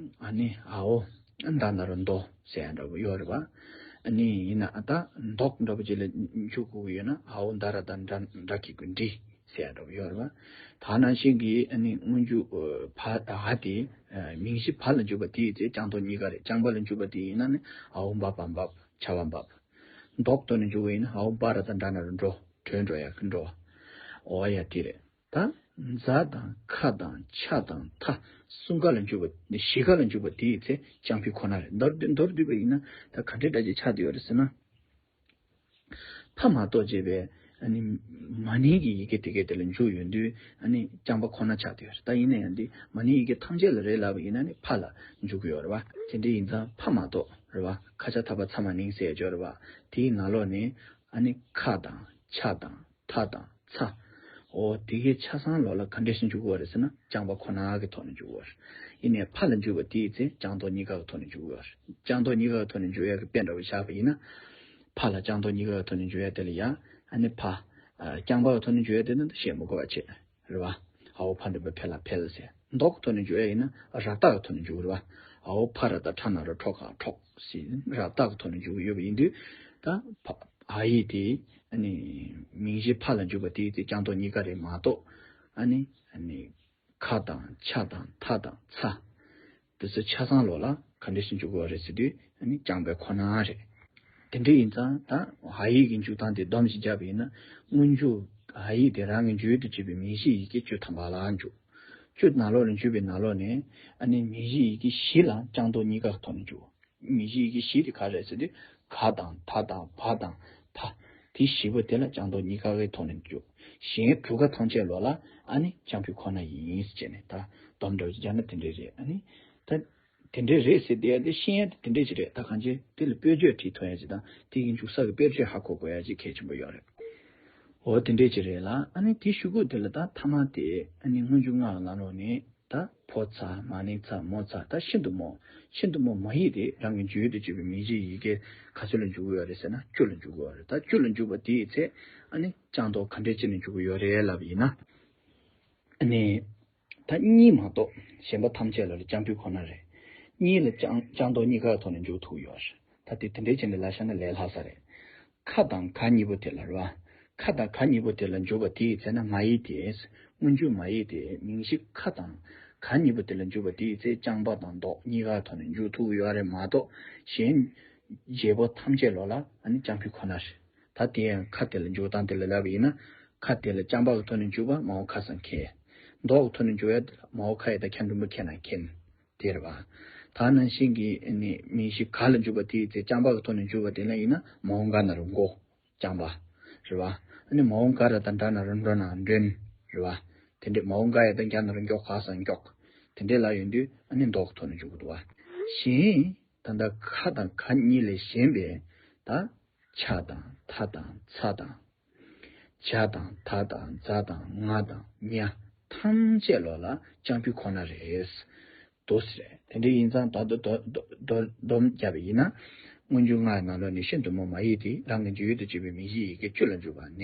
ཨ་ནི་འ་འོ་ད་ན་རོ་མདོ་ཟེར་ཡ་འདྲ་བོ་ཡོད་རེད་པ། ཨ་ནི་ཡིན་ན་ཨ་ད་མདོག་འདྲ་བོ་ཅིག་ལ་འཇུག་དགོས་ཀྱི་ཡོད་ན་འ་འོ་ད་ར་ད་འདྲ་འདྲ་གི་གུ་འདྲི་ཟེར་ཡ་འདྲ་བོ་ཡོད་རེད་པ། ད་ནང་བཞིན་གྱི་ཨ་ནི་སྔོན་འཇུག་ཕ་འ་དེ་མིང་གཞི་ཕ་ལ་འཇུག་པ་དེའི་ཚེ་ལྕང་མདོག་གཉིས་ཀ་རེད། ལྕང་པ་ལ་འཇུག་པ་དེ་ཡིན་ན་ནི་འ་འོ་འབབ་པ་འབབ་ཆ་བ་འབབ། མདོག་ཐོག་ནས་འཇུག་པ་ཡིན་ན་འ་འོ་འབ་ར་ད་འདྲ་ན་རོ་འགྲོ་བྲོས་འགྲོ་ཡ་གི་འགྲོ་བ། འོ་ཡ་དེ་རེད། ད་ཛ་དང་ཁ་དང་ཆ་དང་ཐ་གསུམ་ཀ་ལ་འཇུག་པ་བཞི་ཀ་ལ་འཇུག་པ་དེའི་ཚེ་ལྕང་ཕུད་ཁོ་ན་རེད། མདོར་བསྡུ་མདོར་བསྡུས་པ་ཡིན་ན་ད་ག་འདྲའི་སྒྲ་གཅིག་ཆགས་བསྡད་ཡོད་རེད་ཟེར་ན། ཕ་མ་གཏོགས་བྱས་པའི་ཨ་ནི་མ་ནིང་གི་ཡི་གེ་དེ་གའི་དེ་ལ་འཇུག་ཡོང་དུས་ཨ་ནི་ལྕང་པ་ཁོ་ན་ཆགས་བསྡད་ཡོད་རེད། ད་ཡིན་ན་ཡང་འདི་མ་ནིང་ཡི་གེ་ཐམས་ཅད་ལ་རེད་ལབ་པ་ཡིན་ན་ནི་ཕ་ལ་འཇུག་གི་ཡོད་རེད་པ། དེ་འདྲ་ཡིན་ཙང་ཕ་མ་གཏོགས་རེད་པ། ཁ་ཆ་ཐ་པ་ཚ་མ་ནིང་ཟེར་ཡ་ཅིག་ཡོད་རེད་པ། དེའི་ནང་ལོགས་ནས་ཨ་ནི་ཁ་དང་ཆ་དང་ཐ་དང་ཚ། འོ་དེ་གའི་ཆ་ཚང་ལོགས་ལ་ག་འདྲས་སེ་འཇུག་གི་ཡོད་རེད་ཟེར་ན་ལྕང་པ་ཁོ་ན་གི་ཐོག་ནས་འཇུག་གི་ཡོད་རེད། ཡིན་ནའི་ཕ་ལ་འཇུག་པ་དེའི་ཚེ་ལྕང་མདོག་གཉིས་ཀ་གི་ཐོག་ནས་འཇུག་གི་ཡོད་རེད། ལྕང་མདོག་གཉིས་ཀ་གི་ཐོག་ནས་འཇུག་ཡ་གི་དཔེ་འདྲ་བོ་བཞག་པ་ཡིན་ན། ཕ་ལ་ལྕང་མདོག་གཉིས་ཀ་གི་ཐོག་ནས་འཇུག་ཡ་དེ་ལ་ཡ། ཨ་ནི་ཕ། ཨ་རྐྱང་པ་གི་ཐོག་ནས་འཇུག་ཡ་དེ་ནི་བཤད་མི་དགོས་པ་བྱས། རེད་པ། འ་འོ་ཕ་འགྲེང་བུ་ཕེ་ལ་ཕེལ་ཟེར། མདོག་གི་ཐོག་ནས་འཇུག་ཡ་ཡིན་ན་ར་བཏགས་གི་ཐོག་ནས་འཇུག་རེད་པ། འ་འོ་ཕ་ར་བཏགས་ཕྲ་ན་རོ་ཕྲོ་ག་ཕྲོག་ཟེར་ར་བཏགས་གི་ཐོག་ནས་འཇུག་གི་ཡོད་པ་ཡིན་དུས། ད་ཕ་ཨ་ཡིག་དེ་ཨ་ནི་མིང་གཞི་ཕ་ལ་འཇུག་པ་དེའི་ཚེ་ལྕང་མདོག་གཉིས་ཀ་རེད་མ་གཏོགས། ཨ་ནི་ཨ་ནི་ཁ་དང་ཆ་དང་ཐ་དང་ཚ། དེ་ཚོ་ཆ་ཚང་ལོགས་ལ་ག་འདྲས་སེ་འཇུག་གི་ཡོད་རེད་ཟེར་དུས་ཨ་ནི་ལྕང་པའི་ཁོ་ན་རེད། དེ་འདྲ་ཡིན་ཙང་ད་ཨ་ཡིག་གི་འཇུག་སྟངས་དེ་སྡོམ་ཞིག་བརྒྱབ་པ་ཡིན་ན། སྔོན་འཇུག་ཨ་ཡིག་དེ་རང་གི་འཇུག་ཡུལ་དུ་བྱེད་པའི་མིང་གཞི་ཡི་གེ་བཅུ་ཐམ་པ་ལ་འཇུག་བཅུ་ནང་ལོགས་ལ་འཇུག་པའི་ནང་ལོགས་ནས་ཨ་ནི་མིང་གཞི་ཡི་གེ་བཞི་ལ་ལྕང་མདོག་གཉིས་ཀ་གི་ཐོག་ནས་འཇུག་མིང་གཞི་ཡི་གེ་བཞི་དེ་ག་རེ་རེད་ཟེར་དུས་ག་དང་ད་དང་བ་དང་ཕ། དེ་བཞི་པོ་དེ་ལ་ལྕང་མདོག་གཉིས་ཀ་གི་ཐོག་ནས་འཇུག་གཞན་དྲུག་ཀ་ཐམས་ཅད་ལོགས་ལ་ཨ་ནི་ལྕང་ཕུད་ཁོ་ན་ཡིན་ཟེར་བྱས་ནས་ད་སྡོམ་འདྲ་བོ་ཅིག་བརྒྱབ་ན་དེ་འདྲ་རེད། ཨ་ནི་ད། དེ་འདྲས་རེད་ཟེར་བསྡད་ཡ་དེ་ཤེས་ཡ་དེ་དེ་འདྲས་ཅིག་རེད། ད་གང་ཅི་དེ་ལ་དཔེར་བརྗོད་བྲིས་ཐུབ་ཡ་ཅིག་དང་དེ་གི་འཇུག་ས་གི་དཔེར་བརྗོད་ཧ་གོ་དགོས་ཡ་ཅིག་གལ་ཆེན་པོ་ཡོད་རེད། འོ་དེ་འདྲས་ཅིག་རེད་ལ། ཨ་ནི་དེ་གཞུག་གུ་དེ་ལ་ད་ཐ་མ་དེ་ཨ་ནི་སྔོན་འཇུག་ལྔ་ལ་ནང་ལོགས་ནས། ད་ཕོ་ཚ་མ་ནིང་ཚ་མོ་ཚ། ད་ཤིན་ཏུ་མོ། ཤིན་ཏུ་མོ་མ་ཡིག་དེ་རང་གི་འཇུག་ཡུལ་དུ་གྱུར་པའི་མིང་གཞིའི་ཡི་གེ་ག་ཚོད་ལ་འཇུག་གི་ཡོད་རེད་ཟེར་ན་བཅུ་ལ་འཇུག་གི་ཡོད་རེད། ད་བཅུ་ལ་འཇུག་པ་དེའི་ཚེ་ཨ་ནི་ལྕགས་མདོག་ག་འདྲས་ཅིག་ནས་འཇུག་གི་ཡོད་རེད་ལབ་ཡིན་ན། ཨ་ནི་ད་གཉིས་མ་གཏོགས་གཞན་པ་ཐམས་ཅད་ལ་ལ་རྐྱང་འཕེན་ཁོ་ན་རེད། གཉིས་ལ་ལྕགས་ལྕགས་མདོག་གཉིས་ཀ་ཐོག་ནས་འཇུག་ཐུབ་ཀྱི་ཡོད་རེད། ད་དེ་དེ་འདྲའི་ཆ་ནས་ལབ་བཞག་ན་ལས་སླ་ས་རེད། ཁ་དང་ག་གཉིས་པོ་དེ་ལ་རེད་བ། ཁ་དང་ག་གཉིས་པོ་དེ་ལ་འཇུག་པ་དེའི་ཚེ་ན་ང་ཡིག་དེ། སྔོན་འཇུག་མ་ཡིག་དེ་མིང་གཞི་ཁ་དང་ག་གཉིས་པོ་དེ་ལ་འཇུག་པ་དེའི་ཚེ་རྐྱང་པ་དང་མདོག་གཉིས་ཀ་ཐོག་ནས་འཇུག་ཐུབ་ཀྱི་ཡོད་རེད་མ་གཏོགས་གཞན་བརྗེ་པོ་ཐམས་ཅད་ལོ་ལ་ཨ་ནི་རྐྱང་འཕེན་ཁོ་ན་རེད། ད་དེ་ཡང་ཁ་དེ་ལ་འཇུག་སྟངས་དེ་ལ་ལབ་པ་ཡིན་ན། ཁ་དེ་ལ་རྐྱང་པ་གི་ཐོག་ནས་འཇུག་པ་མ་འོངས་ཁ་སང་ཁེ། མདོག་གི་ཐོག་ནས་འཇུག་ཡ་དེ་ལ་མ་འོངས་ཁ་ཡ་ད་ཁ་འགྲེང་བུ་ཁེ་ན་ཁེན། དེ་རེད་བ། ད་ནང་བཞིན་གྱི་ཨ་ནི་མིང་གཞི་ག་ལ་འཇུག་པ་དེའི་ཚེ་རྐྱང་པ་གི་ཐོག་ནས་འཇུག་པ་དེ་ལ་ཡིན་ན་མ་འོངས་ག་ན་རུ་མགོ། རྐྱང་པ། རེད་བ། ཨ་ནི་མ་འོངས་ག་ར་དང་འདྲ་ན་རུ་འགྲོ་ན་མགྲོན། རེད་བ། དེ་འདྲས་མ་འོངས་ག་ཡ་དང་རྒྱ་ན་རུ་མགྱོགས་ག་སང་མགྱོགས། དེ་འདྲས་ལ་ཡོང་དུས་ཨ་ནི་མདོག་གི་ཐོག་ནས་འཇུག་གི་འདུག་བ། གཞན། ད་ལྟ་ཁ་དང་ག་གཉིས་ལས་གཞན་པའི་ད། ཆ་དང་ཐ་དང་ཚ་དང་། བྱ་དང་ད་དང་ཛ་དང་ང་དང་ཉ་ཐམས་ཅད་ལོ་ལ་རྐྱང་འཕེན་ཁོ་ན་རེད། དོ་ཟེར། དེ་འདྲ་ཡིན་ཙང་ད་དོ་དོ་དོ་དོ་སྡོམ་བརྒྱབ་པ་ཡིན་ན། སྔོན་འཇུག་ལྔ་ཡི་ནང་ལོགས་ནས་ཤིན་ཏུ་མོ་མ་ཡིག་དེ་རང་གི་འཇུག་ཡུལ་དུ་གྱུར་པའི་མིང་གཞིའི་ཡི་གེ་བཅུ་ལ་འཇུག་པ་ནས།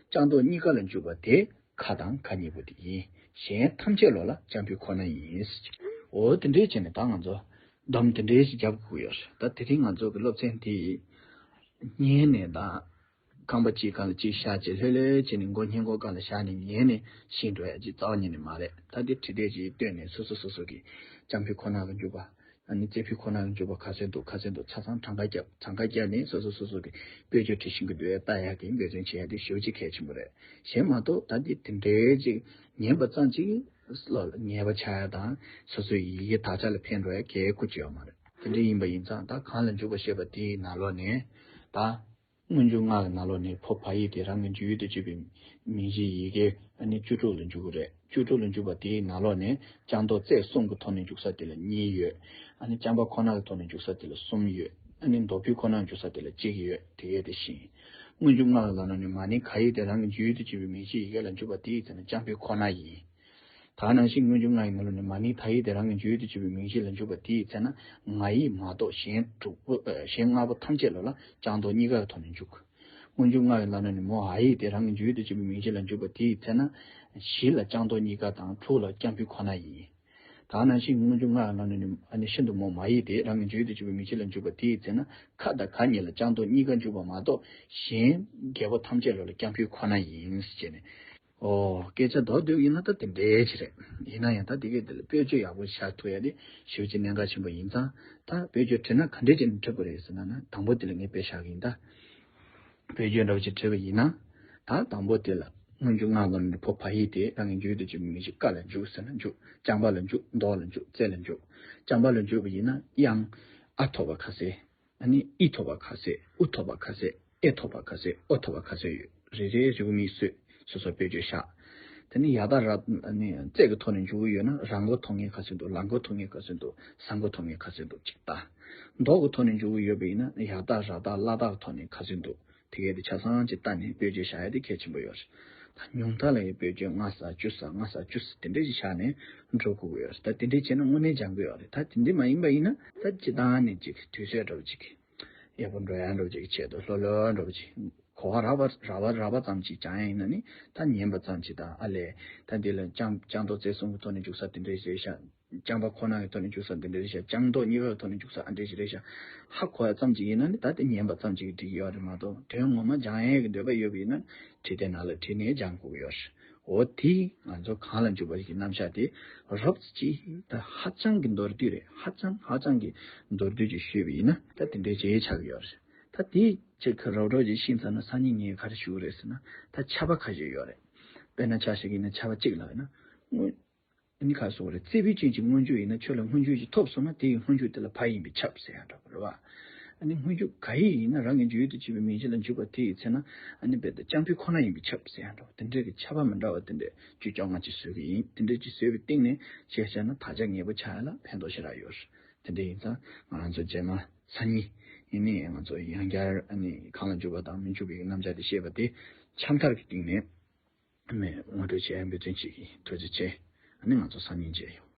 རྐྱང་མདོག་གཉིས་ཀ་ལ་འཇུག་པ་དེ་ཁ་དང་ག་གཉིས་པོ་དེ་ཡིན། གཞན་ཐམས་ཅད་ལོ་ལ་རྐྱང་འཕེན་ཁོ་ན་ཡིན། འོ་དེ་འདྲའི་བྱས་ནས་ད་ང་ཚོ་སྡོམ་དེ་འདྲའི་ཞིག་རྒྱབ་དགོས་ཡོད་རེད། ད་དེ་རིང་ང་ཚོ་གི་སློབ་ཚན་དེ་ཉན་ནས་ད། རྐང་པ་གཅིག་སྒང་ལ་གཅིག་བཞག་བྱས་ལྷོད་ལྷོད་བྱས་ནས་མགོ་སྔས་མགོ་སྒང་ལ་བཞག་ནས་ཉན་ནས་ཤེས་འགྲོ་ཡ་ཅིག་རྩ་བ་ཉིད་ནས་མ་རེད། ད་འདི་བྲིས་དེབ་ཅིག་བཏོན་ནས་སོ་སོ་སོ་སོ་གི་རྐྱང་འཕེན་ཁོ་ན་གི་འཇུག་པ། ཨ་ནི་རྩེ་ཕུད་ཁོ་ན་གི་འཇུག་པ་ག་ཚོད་འདུག་ག་ཚོད་འདུག་ཆ་ཚང་གྲངས་ཀ་བརྒྱབ། གྲངས་ཀ་བརྒྱབ་ནས་སོ་སོ་སོ་སོ་གི་དཔེར་བརྗོད་བྲིས་ཤིང་གི་འདུག་ཡ་ལྟ་ཡ་གི་འབད་བརྩོན་བྱེད་ཡ་དེ་ཞེ་པོ་ཅིག་གལ་ཆེན་པོ་རེད། གཞན་མ་གཏོགས་ད་འདི་དེ་འདྲའི་ཅིག་ཉན་པ་ཙམ་ཅིག་བློ་ལ་ངེས་པ་ཆགས་ཡ་དང་སོ་སོའི་ཡི་གེ་དག་ཆ་ལ་ཕན་འགྲོ་ཡ་གལ་ཁུ་ཅིག་ཡོད་མ་རེད། དེ་འདྲ་ཡིན་པ་ཡིན་ཙང་ད་གང་ལ་འཇུག་པ་ཞེས་པ་དེའི་ནང་ལོགས་ནས་ད། སྔོན་འཇུག་ལྔ་གི་ནང་ལོགས་ནས་ཕོ་བ་ཡིག་དེ་རང་གི་འཇུག་ཡུལ་དུ་གྱུར་པའི་མིང་གཞིའི་ཡི་གེ་ཨ་ནི་བཅུ་དྲུག་ལ་འཇུག་གི་རེད། བཅུ་དྲུག་ལ་འཇུག་པ་དེའི་ནང་ལོགས་ནས་རྐྱང་མདོག་རྩེ་གསུམ་གྱི་ཐོག་ནས་འཇུག་ས་དེ་ལ་གཉིས་ཡོད། ཨ་ནི་རྐྱང་པ་ཁོ་ན་གི་ཐོག་ནས་འཇུག་ས་དེ་ལ་གསུམ་ཡོད། ཨ་ནི་མདོ་ཕུད་ཁོ་ན་འཇུག་ས་དེ་ལ་གཅིག་ཡོད། དེ་གས་དེ་བཞིན། སྔོན་འཇུག་ལྔ་གི་ནང་ལོགས་ནས་མ་ནིང་ག་ཡིག་དེ་རང་གི་འཇུག་ཡུལ་དུ་གྱུར་པའི་མིང་གཞིའི་ཡི་གེ་ལ་འཇུག་པ་དེའི་ཚེ་ན་རྐྱང་འཕེན་ཁོ་ན་ཡིན། ད་ནང་བཞིན་སྔོན་འཇུག་ལྔ་ཡི་ནང་ལོགས་ནས་མ་ནིང་ད་ཡིག་དེ་རང་གི་འཇུག་ཡུལ་དུ་གྱུར་པའི་མིང་གཞི་ལ་འཇུག་པ་དེའི་ཚེ་ན་ང་ཡིག་མ་གཏོགས་གཞན་དྲུག་པོ་ཨ་གཞན་ལྔ་པོ་ཐམས་ཅད་ལོ་ལ་རྐྱང་མདོག་གཉིས་ཀ་གི་ཐོག་ནས་འཇུག་སྔོན་འཇུག་ལྔ་ཡི་ནང་ལོགས་ནས་མོ་འ་ཡིག་དེ་རང་གི་འཇུག་ཡུལ་དུ་གྱུར་པའི་མིང་གཞི་ལ་འཇུག་པ་དེའི་ཚེ་ན་བཞི་ལ་རྐྱང་མདོག་གཉིས་ཀ་དང་དྲུག་ལ་རྐྱང་འཕེན་ཁོ་ན་ཡིན། ད་ནང་བཞིན་སྔོན་འཇུག་ལྔ་ཡི་ནང་ལོགས་ནས་ཨ་ནི་ཤིན་ཏུ་མོ་མ་ཡིག་དེ་རང་གི་འཇུག་ཡུལ་དུ་གྱུར་པའི་མིང་གཞི་ལ་འཇུག་པ་དེའི་ཚེ་ན་ཁ་དང་ག་གཉིས་ལ་རྐྱང་མདོག་གཉིས་ཀ་འཇུག་པ་མ་གཏོགས་གཞན་བརྒྱད་པོ་ཐམས་ཅད་ལོ་ལ་རྐྱང་འཕེན་ཁོ་ན་ཡིན་ཟེར་ནས། ཨོ། སྐད་ཆ་མདོར་བསྡུས་ཡིན་ན་ད་དེ་འདྲའི་ཅིག་རེད། ཡིན་ན་ཡང་ད་དེ་གའི་དེ་ལ་དཔེར་བརྗོད་ཡག་པོ་བཞག་ཐུབ་ཡ་དེ་ཞེ་པོ་ཅིག་གནད་འགག་ཆེན་པོ་ཡིན་ཙང་ད་དཔེར་བརྗོད་བྲིས་ན་ག་འདྲས་ཅིག་ནས་བྲིས་དགོས་རེད་ཟེར་ན་ན་དང་པོ་དེ་ལ་ངས་དཔེ་བཞག་གི་ཡིན་ད། དཔེར་བརྗོད་འདྲ་བོ་ཅིག་བྲིས་པ་ཡིན་ན། ད་དང་པོ་དེ་ལ་སྔོན་འཇུག་ལྔ་ལ་ནི་ཕོ་བ་ཡིག་དེ་རང་གི་འཇུག་ཡུལ་དུ་གྱུར་པའི་མིང་གཞི་ཀ་ལ་འཇུག་ཟེར་ན་འཇུག་རྐྱང་པ་ལ་འཇུག་མདོག་ལ་འཇུག་རྩེ་ལ་འཇུག་རྐྱང་པ་ལ་འཇུག་པ་ཡིན་ན་དབྱངས་ཨ་ཐོབ་པ་ཁ་གསལ། ཨ་ནི་ཨི་ཐོབ་པ་ཁ་གསལ། ཨུ་ཐོབ་པ་ཁ་གསལ། ཨེ་ཐོབ་པ་ཁ་གསལ། ཨོ་ཐོབ་པ་ཁ་གསལ་ཡོད། རེ་རེ་རེ་གུ་མིག་སུས་སོ་སོ་དཔེར་བརྗོད་བཞག་དེ་ནི་ཡ་བཏགས་ར་ཨ་ནི་རྩེ་གི་ཐོག་ནས་འཇུག་གི་ཡོད་ན་ར་མགོ་ཐོག་ངེས་ཁ་གསལ་འདུག་ལ་མགོ་ཐོག་ངེས་ཁ་གསལ་འདུག་ས་མགོ་ཐོག་ངེས་ཁ་གསལ་འདུག་ཅིག་ལྟ། མདོག་གི་ཐོག་ནས་འཇུག་གི་ཡོད་པ་ཡིན་ན་ཡ་བཏགས་ར་བཏགས་ལ་བཏགས་ཐོག་ནས་ཁ་གསལ་འདུག་དེ་གས་དེ་ཆ་ཚང་ཅིག་ལྟ་ནས་དཔེར་བརྗོད་བཞག་ཡ་དེ་གལ་ཆེན་པོ་ཡོད་རེད། ད་ཉུང་མཐའ་ལ་ཡི་དཔེར་བརྗོད་ལྔ་ས་བཅུ་ས་ལྔ་ས་བཅུ་ས་དེ་འདྲས་ཅིག་བཞག་ནས་འགྲོ་དགོས་ཀྱི་ཡོད་རེད། ད་དེ་འདྲས་བྱས་ན་དངོས་གནས་སྦྱང་གི་ཡོད་རེད། ད་དེ་འདྲས་མ་ཡིན་པ་ཡིན་ན་ད་སྤྱིར་བཏང་ནས་ཅིག་དུས་ཚོད་འདྲ་བོ་ཅིག་ཡག་པོ་འགྲོ་ཡ་འདྲ་བོ་ཅིག་གི་ཆེད་དུ་ལྷོད་ལྷོད་འདྲ་བོ་ཅིག་གོ་བ་རགས་པ་རགས་པ་རགས་པ་ཙམ་ཅིག་སྦྱང་ཡ་ཡིན་ན་ནི་ད་ཉན་པ་ཙམ་ཅིག་དང་ཨ་ལས་ད་འདི་ལ་རྐྱང་རྐྱང་མདོག་རྩེ་གསུམ་གྱི་ཐོག་ནས་འཇུག་ས་དེ་འདྲས་རེད་ཤག་རྐྱང་པ་ཁོ་ན་གི་ཐོག་ནས་འཇུག་ས་དེ་འདྲས་རེད་ཤག་རྐྱང་མདོག་གཉིས་ཀ་གི་ཐོག་ནས་འཇུག་ས་ཨ་འདྲས་ཞིག་རེད་ཤག་ཧ་གོ་ཡ་ཙམ་ཅིག་ཡིན་ན་ནི་ད་དེ་ཉན་པ་ཙམ་ཅིག་གིས་འགྲིག་གི་ཡོད་རེད་མ་གཏོགས་དོན་ངོ་མ་སྦྱང་ཡས་ཀྱི་འདོད་པ་ཡོད་པ་ཡིན་ན་བྲིས་དེབ་ནང་ལ་བྲིས་ནས་སྦྱང་དགོས་ཀྱི་ཡོད་རེད། འོ་དེ་ང་ཚོ་གང་ལ་འཇུག་པ་ཞིག་གི་རྣམ་གཞག་དེ་རོབ་ཙམ་ཅིག་ད་ཧ་ཅང་གི་མདོར་བསྡུས་རེད། ཧ་ཅང་ཧ་ཅང་གི་མདོར་བསྡུས་ཅིག་ཞུས་པ་ཡིན་ན་ད་དེ་འདྲའི་བྱེད་ཡས་ཆགས་ཀྱི་ཡོད་རེད། ད་དེ་ཅིག་གི་རོབ་རོབ་ཅིག་ཤེས་ཚར་ན་སང་ཉིན་ངས་ག་རེ་ཞུ་གི་རེད་ཟེར་ན་ད་ཆ་པ་ཁ་ཤས་ཡོད་རེད། དཔེར་ན་ཆ་ཞིག་ཡིན་ན་ཆ་པ་གཅིག་ལ་ཡིན་ན་སྔོན་ཨ་ནི་ཁ་སོགས་རེད། རྩེ་ཕུད་ཅན་གྱི་སྔོན་འཇུག་ཡིན་ན་ཁྱོད་ལ་སྔོན་འཇུག་ཅིག་ཐོབ་སོང་ན་དེ་ཡི་སྔོན་འཇུག་དེ་ལ་བ་ཡིན་པས་ཁྱབ་ཟེར་ཡ་འདྲ་པོ་རེད་བ། ཨ་ནི་སྔོན་འཇུག་ག་ཡིན་ན་རང་གི་འཇུག་ཡུལ་དུ་བྱེད་པའི་མིང་གཞི་ལ་འཇུག་པ་དེ་ཡི་ཚེ་ན་ཨ་ནི་རྦད་དེ་རྐྱང་ཕུད་ཁོ་ན་ཡིན་པས་ཁྱབ་ཟེར་ཡ་འདྲ་བོ་དེ་འདྲའི་གི་ཁྱབ་པ་མི་འདྲ་བ་དེ་འདྲའི་བཅུ་བཅོ་ལྔ་ཅིག་བཟོས་པ་ཡིན། དེ་འདྲའི་ཅིག་བཟོས་པའི་སྟེང་ནས་བྱས་བྱས་ན་དག་ཆ་ངེས་པོ་ཆགས་ཡ་ལ་ཕན་ཐོགས་ཞེ་དྲག་ཡོད་རེད། དེ་འདྲ་ཡིན་ཙང་ང་རང་ཚོ་རྗེས་མ་སང་ཉིན་ཡིན་ནའི་ང་ཚོ་ཡང་བསྐྱར་ཨ་ནི་གང་ལ་འཇུག་པ་དང་མི་འཇུག་པའི་རྣམ་གཞག་དེ་བཤད་པ་དེ་ཁྱབ་མཐར་གྱི་སྟེང་ནས་ངོ་སྤྲོད་བྱེད་ཡ་འབད་བརྩོན་བྱེད་ཀྱི། ཐུགས་རྗེ་ཆེ། ཨ་ནི་ང་ཚོ་སང་ཉིན་མཇལ་ཡོང་།